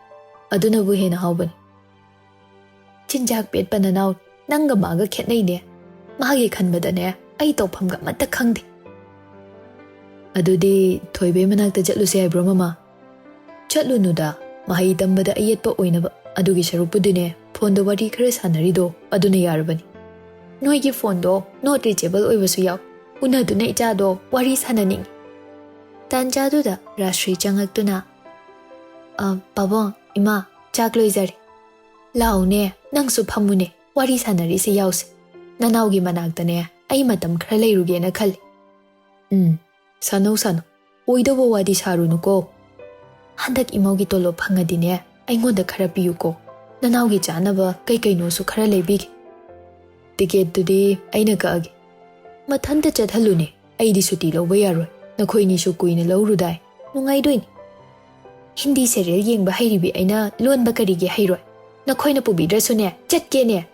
ꯑꯗꯨꯅꯕꯨ ꯍꯦꯟꯅ ꯍꯥꯎꯕꯅꯤ꯫ ꯆꯤꯟꯖꯥꯛ ꯄꯦꯠꯄ ꯅꯅꯥꯎ, ꯅꯪꯒ ꯃꯥꯒ ꯈꯦꯠꯅꯩꯅꯦ꯫ ꯃꯥꯒꯤ ꯈꯟꯕꯗꯅꯦ ꯑꯩ ꯇꯧꯐꯝꯒ ꯑꯃꯠꯇ ꯈꯪꯗꯦ꯫ ꯑꯗꯨꯗꯤ ꯊꯣꯏꯕꯩ ꯃꯅꯥꯛꯇ ꯆꯠꯂꯨꯁꯦ ꯍꯥꯏꯕ꯭ꯔꯣ, ꯃꯃꯥ? ꯆꯠꯂꯨꯅꯨꯗ, ꯃꯍꯩ ꯇꯝꯕꯗ ꯑꯌꯦꯠꯄ ꯑꯣꯏꯅꯕ꯫ ꯑꯗꯨꯒꯤ ꯁꯔꯨꯛꯄꯨꯗꯤꯅꯦ, ꯐꯣꯟꯗ ꯋꯥꯔꯤ ꯈꯔ ꯁꯥꯟꯅꯔꯤꯗꯣ ꯑꯗꯨꯅ ꯌꯥꯔꯕꯅꯤ꯫ ꯅꯣꯏꯒꯤ ꯐꯣꯟꯗꯣ not reachable ꯑꯣꯏꯕꯁꯨ ꯌꯥꯎ꯫ ꯎꯅꯗꯨꯅ ꯏꯆꯥꯗꯣ ꯋꯥꯔꯤ ꯁꯥꯟꯅꯅꯤꯡꯉꯤ꯫ ꯇꯥꯟꯖꯥꯗꯨꯗ ꯔꯥꯁ꯭ꯔꯤ ꯆꯪꯉꯛꯇꯨꯅ, "ꯑ, ꯄꯥꯕꯨꯡ, ꯏꯃꯥ, ꯆꯥꯛ ꯂꯣꯏꯖꯔꯦ꯫ ꯂꯥꯎꯅꯦ, ꯅꯪꯁꯨ ꯐꯝꯃꯨꯅꯦ, ꯋꯥꯔꯤ ꯁꯥꯟꯅꯔꯤꯁꯦ ꯌꯥꯎꯁꯦ꯫ ꯅꯅꯥꯎꯒꯤ ꯃꯅꯥꯛꯇꯅꯦ ꯑꯩ ꯃꯇꯝ ꯈꯔ ꯂꯩꯔꯨꯒꯦꯅ ꯈꯜꯂꯤ꯫" "ꯎꯝ, ꯁꯥꯟꯅꯧ ꯁꯥꯟꯅꯧ, ꯑꯣꯏꯗꯧꯕ ꯋꯥꯗꯤ ꯁꯥꯔꯨꯅꯨꯀꯣ꯫ ꯍꯟꯗꯛ ꯏꯃꯧꯒꯤ ꯇꯣꯂꯣꯞ ꯐꯪꯉꯗꯤꯅꯦ ꯑꯩꯉꯣꯟꯗ ꯈꯔ ꯄꯤꯌꯨꯀꯣ꯫ ꯅꯅꯥꯎꯒꯤ ꯆꯥꯅꯕ ꯀꯩ ꯀꯩꯅꯣꯁꯨ ꯈꯔ ꯂꯩꯕꯤꯒꯦ꯫ ꯇꯤꯀꯦꯠꯇꯨꯗꯤ ꯑꯩꯅ ꯀꯛꯑꯒꯦ꯫ ꯃꯊꯟꯇ ꯆꯠꯍꯜꯂꯨꯅꯦ, ꯑꯩꯗꯤ ꯁꯨꯇꯤ ꯂꯧꯕ ꯌꯥꯔꯣꯏ꯫ ꯅꯈꯣꯏꯅꯤꯁꯨ ꯀꯨꯏꯅ ꯂꯧꯔꯨꯗꯥꯏ꯫ ꯅꯨꯡꯉꯥꯏꯗꯣꯏꯅꯤ꯫ ꯍꯤꯟꯗꯤ serial ꯌꯦꯡꯕ ꯍꯩꯔꯤꯕꯤ ꯑꯩꯅ ꯂꯣꯟꯕ ꯀꯔꯤꯒꯤ ꯍꯩꯔꯣꯏ? ꯅꯈꯣꯏꯅ ꯄꯨꯕꯤꯗ꯭ꯔꯁꯨꯅꯦ, ꯆꯠꯀꯦꯅꯦ꯫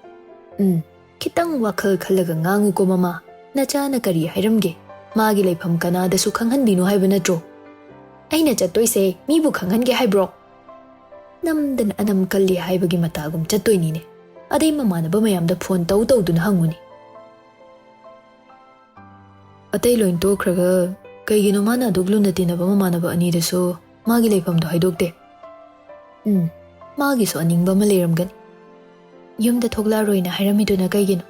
ꯎꯝ, ꯈꯤꯇꯪ ꯋꯥꯈꯜ ꯈꯜꯂꯒ ꯉꯥꯡꯉꯨꯀꯣ ꯃꯃꯥ꯫ ꯅꯆꯥꯅ ꯀꯔꯤ ꯍꯥꯏꯔꯝꯒꯦ? ꯃꯥꯒꯤ ꯂꯩꯐꯝ ꯀꯅꯥꯗꯁꯨ ꯈꯪꯍꯟꯕꯤꯅꯨ ꯍꯥꯏꯕ ꯅꯠꯇ꯭ꯔꯣ? ꯑꯩꯅ ꯆꯠꯇꯣꯏꯁꯦ ꯃꯤꯕꯨ ꯈꯪꯍꯟꯒꯦ ꯍꯥꯏꯕ꯭ꯔꯣ? ꯅꯝꯗꯅ ꯑꯅꯝ ꯀꯜꯂꯤ ꯍꯥꯏꯕꯒꯤ ꯃꯇꯥꯒꯨꯝ ꯆꯠꯇꯣꯏꯅꯤꯅꯦ꯫ ꯑꯗꯩ ꯃꯃꯥꯟꯅꯕ ꯃꯌꯥꯝꯗ phone ꯇꯧ ꯇꯧꯗꯨꯅ ꯍꯪꯉꯨꯅꯦ꯫ ꯑꯇꯩ ꯂꯣꯏ ꯇꯣꯛꯈ꯭ꯔꯒ ꯀꯩꯒꯤꯅꯣ ꯃꯥꯅ ꯑꯗꯨꯛ ꯂꯨꯅ ꯇꯤꯟꯅꯕ ꯃꯃꯥꯟꯅꯕ ꯑꯅꯤꯗꯁꯨ ꯃꯥꯒꯤ ꯂꯩꯐꯝꯗꯣ ꯍꯥꯏꯗꯣꯛꯇꯦ? ꯎꯝ, ꯃꯥꯒꯤꯁꯨ ꯑꯅꯤꯡꯕ ꯑꯃ ꯂꯩꯔꯝꯒꯅꯤ꯫ ꯌꯨꯝꯗ ꯊꯣꯛꯂꯛꯑꯔꯣꯏꯅ ꯍꯥꯏꯔꯝꯃꯤꯗꯨꯅ ꯀꯩꯒꯤꯅꯣ?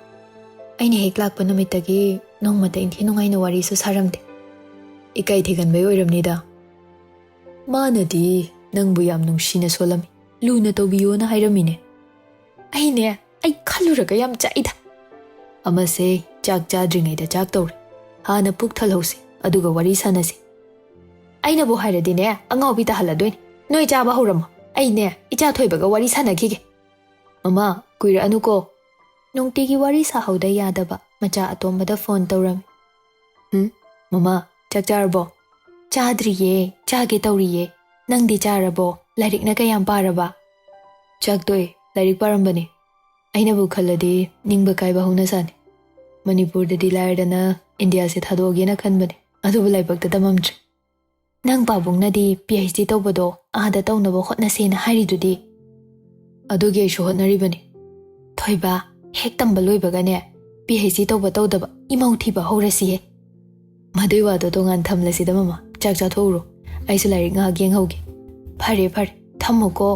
ꯑꯩꯅ ꯍꯦꯛ ꯂꯥꯛꯄ ꯅꯨꯃꯤꯠꯇꯒꯤ ꯅꯣꯡꯃꯇ ꯏꯟꯊꯤ ꯅꯨꯡꯉꯥꯏꯅ ꯋꯥꯔꯤꯁꯨ ꯁꯥꯔꯝꯗꯦ꯫ ꯏꯀꯥꯏ ꯊꯤꯒꯟꯕꯩ ꯑꯣꯏꯔꯝꯅꯤꯗ꯫ ꯃꯥꯅꯗꯤ ꯅꯪꯕꯨ ꯌꯥꯝ ꯅꯨꯡꯁꯤꯅ ꯁꯣꯜꯂꯝꯃꯤ, ꯂꯨꯅ ꯇꯧꯕꯤꯌꯣꯅ ꯍꯥꯏꯔꯝꯃꯤꯅꯦ꯫ ꯑꯩꯅꯦ, ꯑꯩ ꯈꯜꯂꯨꯔꯒ ꯌꯥꯝ ꯆꯥꯛꯏꯗ꯫ ꯑꯃꯁꯦ, ꯆꯥꯛ ꯆꯥꯗ꯭ꯔꯤꯉꯩꯗ ꯆꯥꯛ ꯇꯧꯔꯦ꯫ ꯍꯥꯟꯅ ꯄꯨꯛ ꯊꯜꯍꯧꯁꯤ, ꯑꯗꯨꯒ ꯋꯥꯔꯤ ꯁꯥꯟꯅꯁꯤ꯫ ꯑꯩꯅꯕꯨ ꯍꯥꯏꯔꯗꯤꯅꯦ, ꯑꯉꯥꯎꯕꯤ ꯇꯥꯍꯜꯂꯗꯣꯏꯅꯤ꯫ ꯅꯣꯏ ꯆꯥꯕ ꯍꯧꯔꯝꯃꯣ, ꯑꯩꯅꯦ, ꯏꯆꯥ ꯊꯣꯏꯕꯒ ꯋꯥꯔꯤ ꯁꯥꯟꯅꯈꯤꯒꯦ꯫ ꯃꯃꯥ, ꯀꯨꯏꯔꯛꯑꯅꯨꯀꯣ꯫ ꯅꯨꯡꯇꯤꯒꯤ ꯋꯥꯔꯤ ꯁꯥꯍꯧꯗ ꯌꯥꯗꯕ ꯃꯆꯥ ꯑꯇꯣꯝꯕꯗ phone ꯇꯧꯔꯝꯃꯤ꯫ ꯍꯨꯝ? ꯃꯃꯥ, ꯆꯥꯛ ꯆꯥꯔꯕꯣ? ꯆꯥꯗ꯭ꯔꯤꯌꯦ, ꯆꯥꯒꯦ ꯇꯧꯔꯤꯌꯦ꯫ ꯅꯪꯗꯤ ꯆꯥꯔꯕꯣ? ꯂꯥꯏꯔꯤꯛꯅ ꯀꯌꯥꯝ ꯄꯥꯔꯕ? ꯆꯥꯛ ꯇꯣꯛꯑꯦ, ꯂꯥꯏꯔꯤꯛ ꯄꯥꯔꯝꯕꯅꯦ꯫ ꯑꯩꯅꯕꯨ ꯈꯜꯂꯗꯤ ꯅꯤꯡꯕ ꯀꯥꯏꯕ ꯍꯧꯅ ꯁꯥꯅꯤ꯫ ꯃꯅꯤꯄꯨꯔꯗꯗꯤ ꯂꯥꯏꯔꯗꯅ ꯏꯟꯗꯤꯌꯥꯁꯦ ꯊꯥꯗꯣꯛꯑꯒꯦꯅ ꯈꯟꯕꯅꯦ, ꯑꯗꯨꯕꯨ ꯂꯥꯏꯕꯛꯇ ꯇꯝꯃꯝꯗ꯭ꯔꯦ꯫ ꯅꯪ ꯄꯥꯕꯨꯡꯅꯗꯤ PhD ꯇꯧꯕꯗꯣ ꯑꯥꯗ ꯇꯧꯅꯕ ꯍꯣꯠꯅꯁꯦꯅ ꯍꯥꯏꯔꯤꯗꯨꯗꯤ? ꯑꯗꯨꯒꯤ ꯑꯩꯁꯨ ꯍꯣꯠꯅꯔꯤꯕꯅꯤ꯫ ꯊꯣꯏꯕ, ꯍꯦꯛ ꯇꯝꯕ ꯂꯣꯏꯕꯒꯅꯦ, PhD ꯇꯧꯕ ꯇꯧꯗꯕ ꯏꯃꯧ ꯊꯤꯕ ꯍꯧꯔꯁꯤꯍꯦ꯫ ꯃꯗꯨꯏ ꯋꯥꯗꯣ ꯇꯣꯉꯥꯟ ꯊꯝꯂꯁꯤꯗ ꯃꯃꯥ, ꯆꯥꯛ ꯆꯥꯊꯣꯛꯎꯔꯣ, ꯑꯩꯁꯨ ꯂꯥꯏꯔꯤꯛ ꯉꯥꯏꯍꯥꯛ ꯌꯦꯡꯍꯧꯒꯦ꯫ ꯐꯔꯦ ꯐꯔꯦ, ꯊꯝꯃꯨꯀꯣ꯫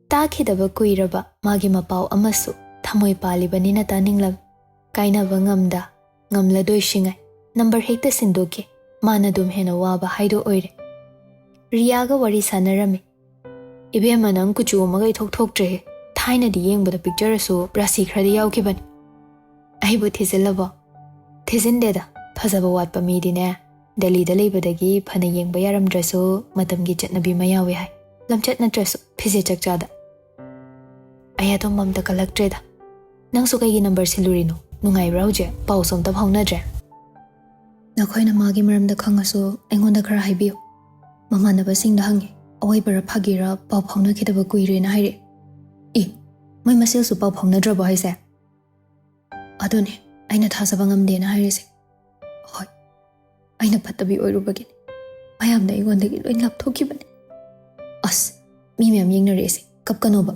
ꯇꯥꯈꯤꯗꯕ ꯀꯨꯏꯔꯕ ꯃꯥꯒꯤ ꯃꯄꯥꯎ ꯑꯃꯁꯨ ꯊꯃꯣꯏ ꯄꯥꯜꯂꯤꯕꯅꯤꯅ ꯇꯥꯅꯤꯡꯂꯝꯃꯤ꯫ ꯀꯥꯏꯅꯕ ꯉꯝꯗ, ꯉꯝꯂꯗꯣꯏꯁꯤꯉꯥꯏ number ꯍꯦꯛꯇ ꯁꯤꯟꯗꯣꯛꯈꯤ꯫ ꯃꯥꯅ ꯑꯗꯨꯝ ꯍꯦꯟꯅ ꯋꯥꯕ ꯍꯥꯏꯗꯣ ꯑꯣꯏꯔꯦ꯫ ꯔꯤꯌꯥꯒ ꯋꯥꯔꯤ ꯁꯥꯟꯅꯔꯝꯃꯤ꯫ "ꯏꯕꯦꯝꯃ, ꯅꯪ ꯀꯨꯆꯨ ꯑꯃꯒ ꯏꯊꯣꯛ ꯊꯣꯛꯇ꯭ꯔꯦꯍꯦ꯫ ꯊꯥꯏꯅꯗꯤ ꯌꯦꯡꯕꯗ picture ꯑꯁꯨ ꯔꯥꯁꯤ ꯈꯔꯗꯤ ꯌꯥꯎꯈꯤꯕꯅꯤ꯫ ꯑꯩꯕꯨ ꯊꯤꯖꯤꯜꯂꯕꯣ?" "ꯊꯤꯖꯤꯟꯗꯦꯗ, ꯐꯖꯕ ꯋꯥꯠꯄ ꯃꯤꯗꯤꯅꯦ, ꯗꯦꯜꯂꯤꯗ ꯂꯩꯕꯗꯒꯤ ꯐꯅ ꯌꯦꯡꯕ ꯌꯥꯔꯝꯗ꯭ꯔꯁꯨ ꯃꯇꯝꯒꯤ ꯆꯠꯅꯕꯤ ꯑꯃ ꯌꯥꯎꯋꯦ ꯍꯥꯏ, ꯂꯝꯆꯠ ꯅꯠꯇ꯭ꯔꯁꯨ ꯐꯤꯖꯦꯠ ꯆꯛꯆꯥꯗ꯫ ꯑꯩ ꯑꯗꯨꯝ ꯑꯝꯇ ꯀꯜꯂꯛꯇ꯭ꯔꯦꯗ꯫ ꯅꯪꯁꯨ ꯀꯩꯒꯤ number ꯁꯤꯜꯂꯨꯔꯤꯅꯣ? ꯅꯨꯡꯉꯥꯏꯕ꯭ꯔꯥ ꯍꯧꯖꯤꯛ? ꯄꯥꯎꯁꯨ ꯑꯝꯇ ꯐꯥꯎꯅꯗ꯭ꯔꯦ?" "ꯅꯈꯣꯏꯅ ꯃꯥꯒꯤ ꯃꯔꯝꯗ ꯈꯪꯉꯁꯨ ꯑꯩꯉꯣꯟꯗ ꯈꯔ ꯍꯥꯏꯕꯤꯌꯨ꯫ ꯃꯃꯥꯟꯅꯕꯁꯤꯡꯗ ꯍꯪꯉꯤ, ꯑꯋꯣꯏꯕꯔ ꯐꯥꯒꯤꯔ ꯄꯥꯎ ꯐꯥꯎꯅꯈꯤꯗꯕ ꯀꯨꯏꯔꯦꯅ ꯍꯥꯏꯔꯛꯑꯦ꯫" "ꯏ, ꯃꯣꯏ ꯃꯁꯦꯜꯁꯨ ꯄꯥꯎ ꯐꯥꯎꯅꯗ꯭ꯔꯕꯣ ꯍꯥꯏꯁꯦ?" "ꯑꯗꯨꯅꯦ ꯑꯩꯅ ꯊꯥꯖꯕ ꯉꯝꯗꯦꯅ ꯍꯥꯏꯔꯤꯁꯦ꯫ ꯍꯣꯏ, ꯑꯩꯅ ꯐꯠꯇꯕꯤ ꯑꯣꯏꯔꯨꯕꯒꯤꯅꯦ꯫ ꯃꯌꯥꯝꯅ ꯑꯩꯉꯣꯟꯗꯒꯤ ꯂꯣꯏ ꯂꯥꯞꯊꯣꯛꯈꯤꯕꯅꯦ꯫ ꯑꯁ, ꯃꯤ ꯃꯌꯥꯝ ꯌꯦꯡꯅꯔꯛꯏꯁꯦ, ꯀꯞꯀꯅꯣꯕ꯫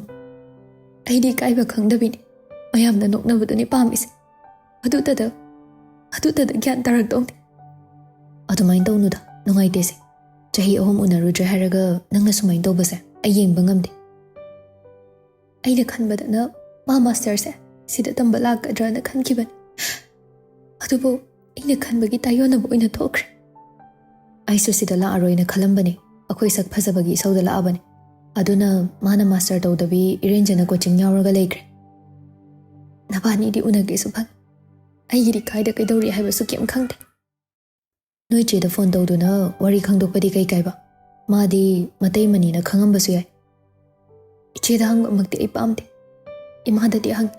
ꯑꯩꯗꯤ ꯏꯀꯥꯏꯕ ꯈꯪꯗꯕꯤꯅꯦ꯫ ꯃꯌꯥꯝꯅ ꯅꯣꯛꯅꯕꯗꯨꯅꯦ ꯄꯥꯝꯃꯤꯁꯦ꯫ ꯑꯗꯨꯇꯗ, ꯑꯗꯨꯇꯗ ꯒ꯭ꯌꯥꯟ ꯇꯥꯔꯛꯇꯧꯅꯦ꯫" "ꯑꯗꯨꯃꯥꯏꯅ ꯇꯧꯅꯨꯗ, ꯅꯨꯡꯉꯥꯏꯇꯦꯁꯦ꯫ ꯆꯍꯤ ꯑꯍꯨꯝ ꯎꯅꯔꯨꯗ꯭ꯔꯦ ꯍꯥꯏꯔꯒ ꯅꯪꯅ ꯁꯨꯃꯥꯏꯅ ꯇꯧꯕꯁꯦ ꯑꯩ ꯌꯦꯡꯕ ꯉꯝꯗꯦ꯫" "ꯑꯩꯅ ꯈꯟꯕꯗꯅ ꯃꯥ ꯃꯥꯁꯇꯔꯁꯦ ꯁꯤꯗ ꯇꯝꯕ ꯂꯥꯛꯀꯗ꯭ꯔꯅ ꯈꯟꯈꯤꯕꯅꯤ꯫ ꯑꯗꯨꯕꯨ ꯑꯩꯅ ꯈꯟꯕꯒꯤ ꯇꯥꯏꯌꯣꯟꯅꯕ ꯑꯣꯏꯅ ꯊꯣꯛꯈ꯭ꯔꯦ꯫ ꯑꯩꯁꯨ ꯁꯤꯗ ꯂꯥꯛꯑꯔꯣꯏꯅ ꯈꯜꯂꯝꯕꯅꯦ, ꯑꯩꯈꯣꯏ ꯁꯛ ꯐꯖꯕꯒꯤ ꯏꯁꯧꯗ ꯂꯥꯛꯑꯕꯅꯦ꯫ ꯑꯗꯨꯅ ꯃꯥꯅ ꯃꯥꯁꯇꯔ ꯇꯧꯗꯕꯤ ꯏꯔꯦꯟꯖꯅ ꯀꯣꯆꯤꯡ ꯌꯥꯎꯔꯒ ꯂꯩꯈ꯭ꯔꯦ꯫ ꯅꯕꯥꯅꯤꯗꯤ ꯎꯅꯒꯦꯁꯨ ꯐꯪꯉꯤ꯫ ꯑꯩꯒꯤꯗꯤ ꯀꯥꯏꯗ ꯀꯩꯗꯧꯔꯤ ꯍꯥꯏꯕꯁꯨ ꯀꯩꯝ ꯈꯪꯗꯦ꯫ ꯅꯣꯏ ꯆꯦꯗ ꯐꯣꯟ ꯇꯧꯗꯨꯅ ꯋꯥꯔꯤ ꯈꯪꯗꯣꯛꯄꯗꯤ ꯀꯩ ꯀꯥꯏꯕ? ꯃꯥꯗꯤ ꯃꯇꯩ ꯃꯅꯤꯅ ꯈꯪꯉꯝꯕꯁꯨ ꯌꯥꯏ꯫" "ꯏꯆꯦꯗ ꯍꯪꯕꯃꯛꯇꯤ ꯑꯩ ꯄꯥꯝꯗꯦ꯫ ꯏꯃꯥꯗꯗꯤ ꯍꯪꯉꯤ꯫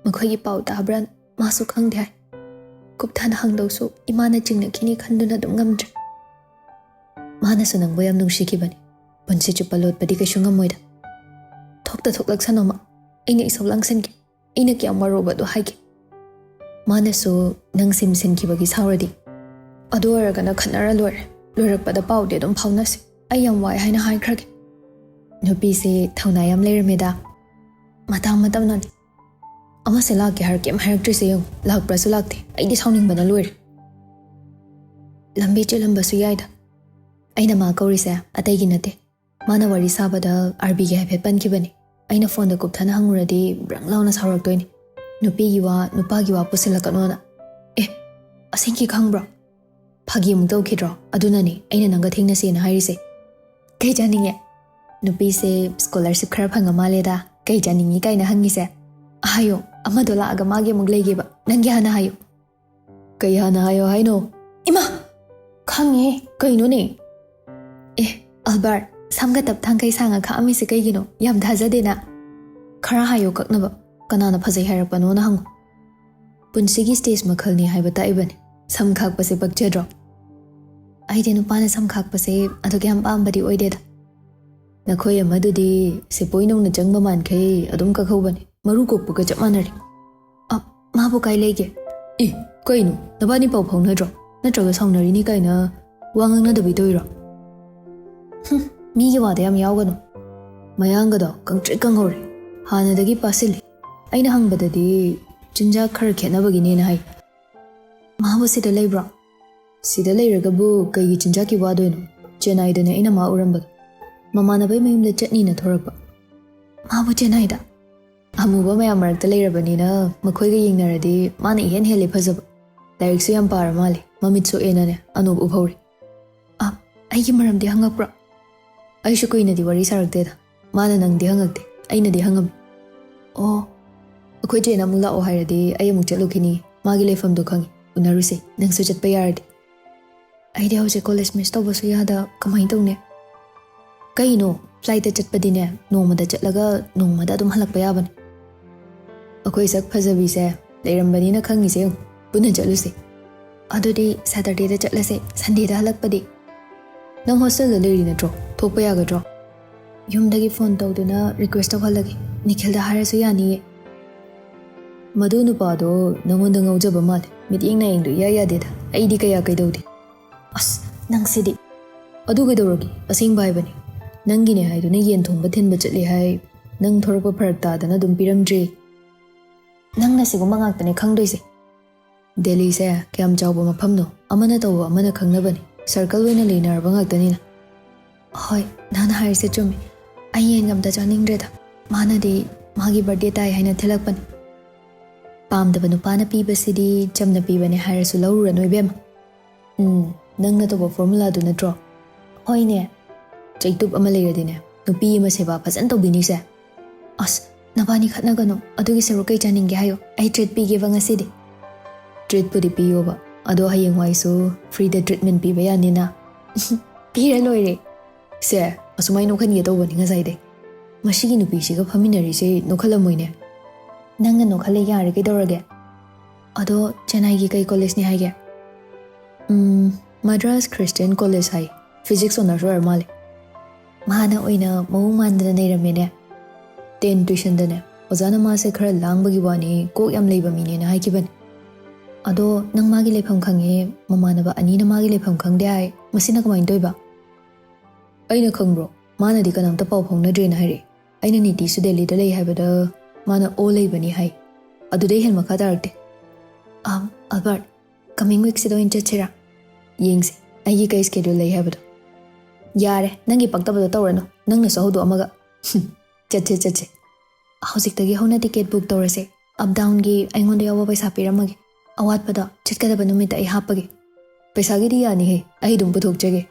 ꯃꯈꯣꯏꯒꯤ ꯄꯥꯎ ꯇꯥꯕ꯭ꯔꯥ? ꯃꯥꯁꯨ ꯈꯪꯗꯦ ꯍꯥꯏ꯫ ꯀꯨꯞꯊꯅ ꯍꯪꯗꯧꯁꯨ ꯏꯃꯥꯅ ꯆꯤꯡꯅꯈꯤꯅꯤ ꯈꯟꯗꯨꯅ ꯑꯗꯨꯝ ꯉꯝꯗ꯭ꯔꯦ꯫ ꯃꯥꯅꯁꯨ ꯅꯪꯕꯨ ꯌꯥꯝ ꯅꯨꯡꯁꯤꯈꯤꯕꯅꯤ꯫ ꯄꯨꯟꯁꯤ ꯆꯨꯞꯄ ꯂꯣꯠꯄꯗꯤ ꯀꯩꯁꯨ ꯉꯝꯃꯣꯏꯗ꯫ ꯊꯣꯛꯇ ꯊꯣꯛꯂꯛꯁꯅꯣꯃ꯫ ꯑꯩꯅ ꯏꯁꯧ ꯂꯥꯡꯁꯟꯒꯦ꯫ ꯑꯩꯅ ꯀꯌꯥꯝ ꯋꯥꯔꯨꯕꯗꯣ ꯍꯥꯏꯒꯦ꯫ ꯃꯥꯅꯁꯨ ꯅꯪ ꯁꯤꯝ ꯁꯤꯟꯈꯤꯕꯒꯤ ꯁꯥꯎꯔꯗꯤ꯫ ꯑꯗꯨ ꯑꯣꯏꯔꯒꯅ ꯈꯠꯅꯔ ꯂꯣꯏꯔꯦ꯫ ꯂꯣꯏꯔꯛꯄꯗ ꯄꯥꯎꯗꯤ ꯑꯗꯨꯝ ꯐꯥꯎꯅꯁꯤ꯫ ꯑꯩ ꯌꯥꯝ ꯋꯥꯏ ꯍꯥꯏꯅ ꯍꯥꯏꯈ꯭ꯔꯒꯦ꯫" ꯅꯨꯄꯤꯁꯦ ꯊꯧꯅꯥ ꯌꯥꯝ ꯂꯩꯔꯝꯃꯦꯗ꯫ ꯃꯇꯥꯡ ꯃꯇꯝꯅꯅꯤ꯫ ꯑꯃꯁꯦ ꯂꯥꯛꯀꯦ ꯍꯥꯏꯔ ꯀꯩꯝ ꯍꯥꯏꯔꯛꯇ꯭ꯔꯤꯁꯦ ꯌꯦꯡꯉꯨ꯫ ꯂꯥꯛꯄ꯭ꯔꯁꯨ ꯂꯥꯛꯇꯦ꯫ ꯑꯩꯗꯤ ꯁꯥꯎꯅꯤꯡꯕꯅ ꯂꯣꯏꯔꯦ꯫ ꯂꯝꯕꯤ ꯆꯦꯜꯂꯝꯕꯁꯨ ꯌꯥꯏꯗ꯫ ꯑꯩꯅ ꯃꯥ ꯀꯧꯔꯤꯁꯦ ꯑꯇꯩꯒꯤ ꯅꯠꯇꯦ꯫ ꯃꯥꯅ ꯋꯥꯔꯤ ꯁꯥꯕꯗ ꯑꯥꯔꯕꯤꯒꯤ ꯍꯥꯏꯐꯦꯠ ꯄꯟꯈꯤꯕꯅꯤ꯫ ꯑꯩꯅ ꯐꯣꯟꯗ ꯀꯨꯞꯊꯅ ꯍꯪꯉꯨꯔꯗꯤ ꯕ꯭ꯔꯪ ꯂꯥꯎꯅ ꯁꯥꯎꯔꯛꯇꯣꯏꯅꯤ꯫ ꯅꯨꯄꯤꯒꯤ ꯋꯥ, ꯅꯨꯄꯥꯒꯤ ꯋꯥ ꯄꯨꯁꯤꯜꯂꯛꯀꯅꯣꯅ꯫ ꯑꯦ, ꯑꯁꯦꯡꯀꯤ ꯈꯪꯕ꯭ꯔꯣ? ꯐꯥꯒꯤ ꯑꯃꯨꯛ ꯇꯧꯈꯤꯗ꯭ꯔꯣ? ꯑꯗꯨꯅꯅꯦ ꯑꯩꯅ ꯅꯪꯒ ꯊꯦꯡꯅꯁꯦꯅ ꯍꯥꯏꯔꯤꯁꯦ꯫ ꯀꯩ ꯆꯥꯅꯤꯡꯉꯦ? ꯅꯨꯄꯤꯁꯦ ꯁ꯭ꯀꯣꯂꯔꯁꯤꯞ ꯈꯔ ꯐꯪꯉ ꯃꯥꯜꯂꯦꯗ꯫ ꯀꯩ ꯆꯥꯅꯤꯡꯉꯤ ꯀꯥꯏꯅ ꯍꯪꯉꯤꯁꯦ? ꯍꯥꯏꯌꯣ, ꯑꯃꯗꯣ ꯂꯥꯛꯑꯒ ꯃꯥꯒꯤ ꯑꯃꯨꯛ ꯂꯩꯒꯦꯕ꯫ ꯅꯪꯒꯤ ꯍꯥꯟꯅ ꯍꯥꯏꯌꯣ꯫ ꯀꯩ ꯍꯥꯟꯅ ꯍꯥꯏꯌꯣ ꯍꯥꯏꯅꯣ? ꯏꯃꯥ! ꯈꯪꯉꯦ, ꯀꯩꯅꯣꯅꯦ? ꯑꯦ, ꯑꯜꯕꯥꯔꯠ, ꯁꯝꯒ ꯇꯞ ꯊꯥꯡꯈꯩ ꯁꯥꯡꯉ ꯈꯥꯛꯑꯝꯃꯤꯁꯦ ꯀꯩꯒꯤꯅꯣ? ꯌꯥꯝ ꯊꯥꯖꯗꯦꯅ꯫ ꯈꯔ ꯍꯥꯏꯌꯣ ꯀꯛꯅꯕ꯫ ꯀꯅꯥꯅ ꯐꯖꯩ ꯍꯥꯏꯔꯛꯄꯅꯣꯅ ꯍꯪꯉꯨ꯫ ꯄꯨꯟꯁꯤꯒꯤ ꯁ꯭ꯇꯦꯖ ꯃꯈꯜꯅꯤ ꯍꯥꯏꯕ ꯇꯥꯛꯏꯕꯅꯤ꯫ ꯁꯝ ꯈꯥꯛꯄꯁꯦ ꯄꯛꯆꯗ꯭ꯔꯣ? ꯑꯩꯗꯤ ꯅꯨꯄꯥꯅ ꯁꯝ ꯈꯥꯛꯄꯁꯦ ꯑꯗꯨꯛ ꯌꯥꯝ ꯄꯥꯝꯕꯗꯤ ꯑꯣꯏꯗꯦꯗ꯫ ꯅꯈꯣꯏ ꯑꯃꯗꯨꯗꯤ ꯁꯦꯄꯣꯏ ꯅꯧꯅ ꯆꯪꯕ ꯃꯥꯟꯈꯩ ꯑꯗꯨꯝ ꯀꯛꯍꯧꯕꯅꯦ, ꯃꯔꯨ ꯀꯣꯛꯄꯒ ꯆꯞ ꯃꯥꯟꯅꯔꯦ꯫ ꯑ, ꯃꯥꯕꯨ ꯀꯥꯏ ꯂꯩꯒꯦ? ꯑꯦ, ꯀꯩꯅꯣ, ꯅꯕꯥꯅꯤ ꯄꯥꯎ ꯐꯥꯎꯅꯗ꯭ꯔꯣ? ꯅꯠꯇ꯭ꯔꯒ ꯁꯥꯎꯅꯔꯤꯅꯤ ꯀꯥꯏꯅ ꯋꯥ ꯉꯥꯡꯅꯗꯕꯤ ꯇꯧꯔꯤꯔꯣ? ꯍꯨꯝ, ꯃꯤꯒꯤ ꯋꯥꯗ ꯌꯥꯝ ꯌꯥꯎꯒꯅꯨ꯫ ꯃꯌꯥꯡꯒꯗꯣ ꯀꯪꯇ꯭ꯔꯤꯛ ꯀꯪꯍꯧꯔꯦ, ꯍꯥꯟꯅꯗꯒꯤ ꯄꯥꯁꯤꯜꯂꯤ꯫ ꯑꯩꯅ ꯍꯪꯕꯗꯗꯤ ꯆꯤꯟꯖꯥꯛ ꯈꯔ ꯈꯦꯠꯅꯕꯒꯤꯅꯦꯅ ꯍꯥꯏ꯫ ꯃꯥꯕꯨ ꯁꯤꯗ ꯂꯩꯕ꯭ꯔꯣ? ꯁꯤꯗ ꯂꯩꯔꯒꯕꯨ ꯀꯩꯒꯤ ꯆꯤꯟꯖꯥꯛꯀꯤ ꯋꯥꯗꯣꯏꯅꯣ? ꯆꯦꯟꯅꯥꯏꯗꯅꯦ ꯑꯩꯅ ꯃꯥ ꯎꯔꯝꯕꯗꯣ꯫ ꯃꯃꯥꯟꯅꯕꯩ ꯃꯌꯨꯝꯗ ꯆꯠꯅꯤꯅ ꯊꯣꯔꯛꯄ꯫ ꯃꯥꯕꯨ ꯆꯦꯟꯅꯥꯏꯗ? ꯑꯃꯨꯕ ꯃꯌꯥꯝ ꯃꯔꯛꯇ ꯂꯩꯔꯕꯅꯤꯅ ꯃꯈꯣꯏꯒ ꯌꯦꯡꯅꯔꯗꯤ ꯃꯥꯅ ꯏꯍꯦꯟ ꯍꯦꯜꯂꯤ ꯐꯖꯕ꯫ ꯂꯥꯏꯔꯤꯛꯁꯨ ꯌꯥꯝ ꯄꯥꯔ ꯃꯥꯜꯂꯦ, ꯃꯃꯤꯠ ꯁꯣꯛꯑꯦꯅꯅꯦ ꯑꯅꯣꯞ ꯎꯐꯧꯔꯤ꯫ ꯑ, ꯑꯩꯒꯤ ꯃꯔꯝꯗꯤ ꯍꯪꯉꯛꯄ꯭ꯔꯣ? ꯑꯩꯁꯨ ꯀꯨꯏꯅꯗꯤ ꯋꯥꯔꯤ ꯁꯥꯔꯛꯇꯦꯗ꯫ ꯃꯥꯅ ꯅꯪꯗꯤ ꯍꯪꯉꯛꯇꯦ, ꯑꯩꯅꯗꯤ ꯍꯪꯉꯝꯃꯤ꯫ ꯑꯣ, ꯑꯩꯈꯣꯏ ꯆꯦꯅ ꯑꯃꯨꯛ ꯂꯥꯛꯑꯣ ꯍꯥꯏꯔꯗꯤ ꯑꯩ ꯑꯃꯨꯛ ꯆꯠꯂꯨꯈꯤꯅꯤ꯫ ꯃꯥꯒꯤ ꯂꯩꯐꯝꯗꯣ ꯈꯪꯉꯤ, ꯎꯅꯔꯨꯁꯦ, ꯅꯪꯁꯨ ꯆꯠꯄ ꯌꯥꯔꯗꯤ꯫ ꯑꯩꯗꯤ ꯍꯧꯖꯤꯛ ꯀꯣꯂꯦꯖ ꯃꯤꯁ ꯇꯧꯕꯁꯨ ꯌꯥꯗ, ꯀꯃꯥꯏꯅ ꯇꯧꯅꯤ? ꯀꯩꯅꯣ, ꯐ꯭ꯂꯥꯏꯠꯇ ꯆꯠꯄꯗꯤꯅꯦ, ꯅꯣꯡꯃꯗ ꯆꯠꯂꯒ ꯅꯣꯡꯃꯗ ꯑꯗꯨꯝ ꯍꯜꯂꯛꯄ ꯌꯥꯕꯅꯦ꯫ ꯑꯩꯈꯣꯏ ꯁꯛ ꯐꯖꯕꯤꯁꯦ ꯂꯩꯔꯝꯕꯅꯤꯅ ꯈꯪꯉꯤꯁꯦ ꯌꯦꯡꯉꯨ꯫ ꯄꯨꯟꯅ ꯆꯠꯂꯨꯁꯦ꯫ ꯑꯗꯨꯗꯤ ꯁꯦꯇꯔꯗꯦꯗ ꯆꯠꯂꯁꯦ, ꯁꯟꯗꯦꯗ ꯍꯜꯂꯛꯄꯗꯤ? ꯅꯪ ꯍꯣꯁꯇꯦꯜꯗ ꯂꯩꯔꯤ ꯅꯠꯇ꯭ꯔꯣ? ꯊꯣꯛꯄ ꯌꯥꯒꯗ꯭ꯔꯣ? ꯌꯨꯝꯗꯒꯤ ꯐꯣꯟ ꯇꯧꯗꯨꯅ ꯔꯤꯀ꯭ꯋꯦꯁ ꯇꯧꯍꯜꯂꯒꯦ, ꯅꯤꯈꯤꯜꯗ ꯍꯥꯏꯔꯁꯨ ꯌꯥꯅꯤꯌꯦ꯫ ꯃꯗꯨ ꯅꯨꯄꯥꯗꯣ ꯅꯉꯣꯟꯗ ꯉꯥꯎꯖꯕ ꯃꯥꯜꯂꯦ, ꯃꯤꯠꯌꯦꯡ ꯅꯥꯌꯦꯡꯗꯣ ꯏꯌꯥ ꯌꯥꯗꯦꯗ꯫ ꯑꯩꯗꯤ ꯀꯌꯥ ꯀꯩꯗꯧꯗꯦ꯫ ꯑꯁ, ꯅꯪꯁꯤꯗꯤ꯫ ꯑꯗꯨ ꯀꯩꯗꯧꯔꯒꯦ? ꯑꯁꯦꯡꯕ ꯍꯥꯏꯕꯅꯤ꯫ ꯅꯪꯒꯤꯅꯦ ꯍꯥꯏꯗꯨꯅ ꯌꯦꯟ ꯊꯣꯡꯕ ꯊꯤꯟꯕ ꯆꯠꯂꯤ ꯍꯥꯏ, ꯅꯪ ꯊꯣꯔꯛꯄ ꯐꯔꯛ ꯇꯥꯗꯅ ꯑꯗꯨꯝ ꯄꯤꯔꯝꯗ꯭ꯔꯤ꯫ ꯅꯪꯅ ꯁꯤꯒꯨꯝꯕ ꯉꯥꯛꯇꯅꯦ ꯈꯪꯗꯣꯏꯁꯦ꯫ ꯗꯦꯜꯂꯤꯁꯦ ꯀꯌꯥꯝ ꯆꯥꯎꯕ ꯃꯐꯝꯅꯣ, ꯑꯃꯅ ꯇꯧꯕ ꯑꯃꯅ ꯈꯪꯅꯕꯅꯤ, ꯁꯔꯀꯜ ꯑꯣꯏꯅ ꯂꯩꯅꯔꯕ ꯉꯥꯛꯇꯅꯤꯅ꯫ ꯍꯣꯏ, ꯅꯪꯅ ꯍꯥꯏꯔꯤꯁꯦ ꯆꯨꯝꯃꯤ꯫ ꯑꯩ ꯌꯦꯟꯒ ꯑꯝꯇ ꯆꯥꯅꯤꯡꯗ꯭ꯔꯦꯗ꯫ ꯃꯥꯅꯗꯤ ꯃꯥꯒꯤ ꯕꯥꯔꯗꯦ ꯇꯥꯏ ꯍꯥꯏꯅ ꯊꯤꯜꯂꯛꯄꯅꯤ꯫ ꯄꯥꯝꯗꯕ ꯅꯨꯄꯥꯅ ꯄꯤꯕꯁꯤꯗꯤ ꯆꯝꯅ ꯄꯤꯕꯅꯦ ꯍꯥꯏꯔꯁꯨ ꯂꯧꯔꯨꯔꯅꯨ ꯏꯕꯦꯝꯃ꯫ ꯎꯝ, ꯅꯪꯅ ꯇꯧꯕ ꯐꯣꯔꯃꯨꯂꯥꯗꯨ ꯅꯠꯇ꯭ꯔꯣ? ꯍꯣꯏꯅꯦ꯫ ꯆꯩꯇꯨꯞ ꯑꯃ ꯂꯩꯔꯗꯤꯅꯦ, ꯅꯨꯄꯤ ꯑꯃ ꯁꯦꯕꯥ ꯐꯖꯅ ꯇꯧꯕꯤꯅꯤꯁꯦ꯫ ꯑꯁ, ꯅꯕꯥꯅꯤ ꯈꯠꯅꯒꯅꯨ, ꯑꯗꯨꯒꯤ ꯁꯔꯨꯛ ꯀꯩ ꯆꯥꯅꯤꯡꯒꯦ ꯍꯥꯏꯌꯣ, ꯑꯩ ꯇ꯭ꯔꯤꯠ ꯄꯤꯒꯦꯕ ꯉꯁꯤꯗꯤ꯫ ꯇ꯭ꯔꯤꯠꯄꯨꯗꯤ ꯄꯤꯌꯣꯕ, ꯑꯗꯣ ꯍꯌꯦꯡꯋꯥꯏꯁꯨ ꯐ꯭ꯔꯤꯗ ꯇ꯭ꯔꯤꯠꯃꯦꯟ ꯄꯤꯕ ꯌꯥꯅꯤꯅ꯫ ꯄꯤꯔ ꯂꯣꯏꯔꯦ꯫ ꯁꯦ, ꯑꯁꯨꯃꯥꯏꯅ ꯅꯣꯛꯍꯟꯒꯦ ꯇꯧꯕꯅꯤ ꯉꯁꯥꯏꯗꯩ꯫ ꯃꯁꯤꯒꯤ ꯅꯨꯄꯤꯁꯤꯒ ꯐꯝꯃꯤꯟꯅꯔꯤꯁꯦ ꯅꯣꯛꯍꯜꯂꯝꯃꯣꯏꯅꯦ꯫ ꯅꯪꯅ ꯅꯣꯛꯍꯜꯂꯦ ꯌꯥꯔꯦ, ꯀꯩꯗꯧꯔꯒꯦ? ꯑꯗꯣ ꯆꯦꯟꯅꯥꯏꯒꯤ ꯀꯩ ꯀꯣꯂꯦꯖꯅꯤ ꯍꯥꯏꯒꯦ? ꯎꯝ, Madras Christian college high. Physics honours ꯑꯣꯏꯔ ꯃꯥꯜꯂꯦ꯫ ꯃꯥꯅ ꯑꯣꯏꯅ ꯃꯑꯣꯡ ꯃꯥꯟꯗꯅ ꯅꯩꯔꯝꯃꯦꯅꯦ꯫ ꯇꯦꯟ ꯇ꯭ꯌꯨꯁꯟꯗꯅꯦ ꯑꯣꯖꯥꯅ ꯃꯥꯁꯦ ꯈꯔ ꯂꯥꯡꯕꯒꯤ ꯋꯥꯅꯤ, ꯀꯣꯛ ꯌꯥꯝ ꯂꯩꯕ ꯃꯤꯅꯦꯅ ꯍꯥꯏꯈꯤꯕꯅꯦ꯫ ꯑꯗꯣ ꯅꯪ ꯃꯥꯒꯤ ꯂꯩꯐꯝ ꯈꯪꯉꯦ, ꯃꯃꯥꯟꯅꯕ ꯑꯅꯤꯅ ꯃꯥꯒꯤ ꯂꯩꯐꯝ ꯈꯪꯗꯦ ꯍꯥꯏ, ꯃꯁꯤꯅ ꯀꯃꯥꯏꯅ ꯇꯧꯏꯕ? ꯑꯩꯅ ꯈꯪꯕ꯭ꯔꯣ? ꯃꯥꯅꯗꯤ ꯀꯅꯥꯝꯇ ꯄꯥꯎ ꯐꯥꯎꯅꯗ꯭ꯔꯦꯅ ꯍꯥꯏꯔꯛꯑꯦ꯫ ꯑꯩꯅ ꯅꯤꯇꯤꯁꯨ ꯗꯦꯜꯂꯤꯗ ꯂꯩ ꯍꯥꯏꯕꯗ ꯃꯥꯅ ꯑꯣ ꯂꯩꯕꯅꯤ ꯍꯥꯏ꯫ ꯑꯗꯨꯗꯩ ꯍꯦꯟ ꯃꯈꯥ ꯇꯥꯔꯛꯇꯦ꯫ ꯑꯝ, ꯑꯜꯕꯔꯠ, ꯀꯃꯤꯡ ꯋꯤꯛꯁꯤꯗ ꯑꯣꯏꯅ ꯆꯠꯁꯤꯔꯥ? ꯌꯦꯡꯁꯦ, ꯑꯩꯒꯤ ꯀꯩ ꯁ꯭ꯀꯦꯗ꯭ꯌꯨꯜ ꯂꯩ ꯍꯥꯏꯕꯗꯣ꯫ ꯌꯥꯔꯦ, ꯅꯪꯒꯤ ꯄꯛꯇꯕꯗꯣ ꯇꯧꯔꯅꯨ, ꯅꯪꯅꯁꯨ ꯍꯧꯗꯣꯛꯑꯝꯃꯒ꯫ ꯆꯠꯁꯦ, ꯆꯠꯁꯦ꯫ ꯍꯧꯖꯤꯛꯇꯒꯤ ꯍꯧꯅ ꯇꯤꯀꯦꯠ ꯕꯨꯛ ꯇꯧꯔꯁꯦ꯫ ꯑꯞ ꯗꯥꯎꯟꯒꯤ ꯑꯩꯉꯣꯟꯗ ꯌꯥꯎꯕ ꯄꯩꯁꯥ ꯄꯤꯔꯝꯃꯒꯦ꯫ ꯑꯋꯥꯠꯄꯗꯣ ꯆꯠꯀꯗꯕ ꯅꯨꯃꯤꯠꯇ ꯑꯩ ꯍꯥꯞꯄꯒꯦ꯫ ꯄꯩꯁꯥꯒꯤꯗꯤ ꯌꯥꯅꯤꯍꯦ, ꯑꯩ ꯑꯗꯨꯝ ꯄꯨꯊꯣꯛꯆꯒꯦ꯫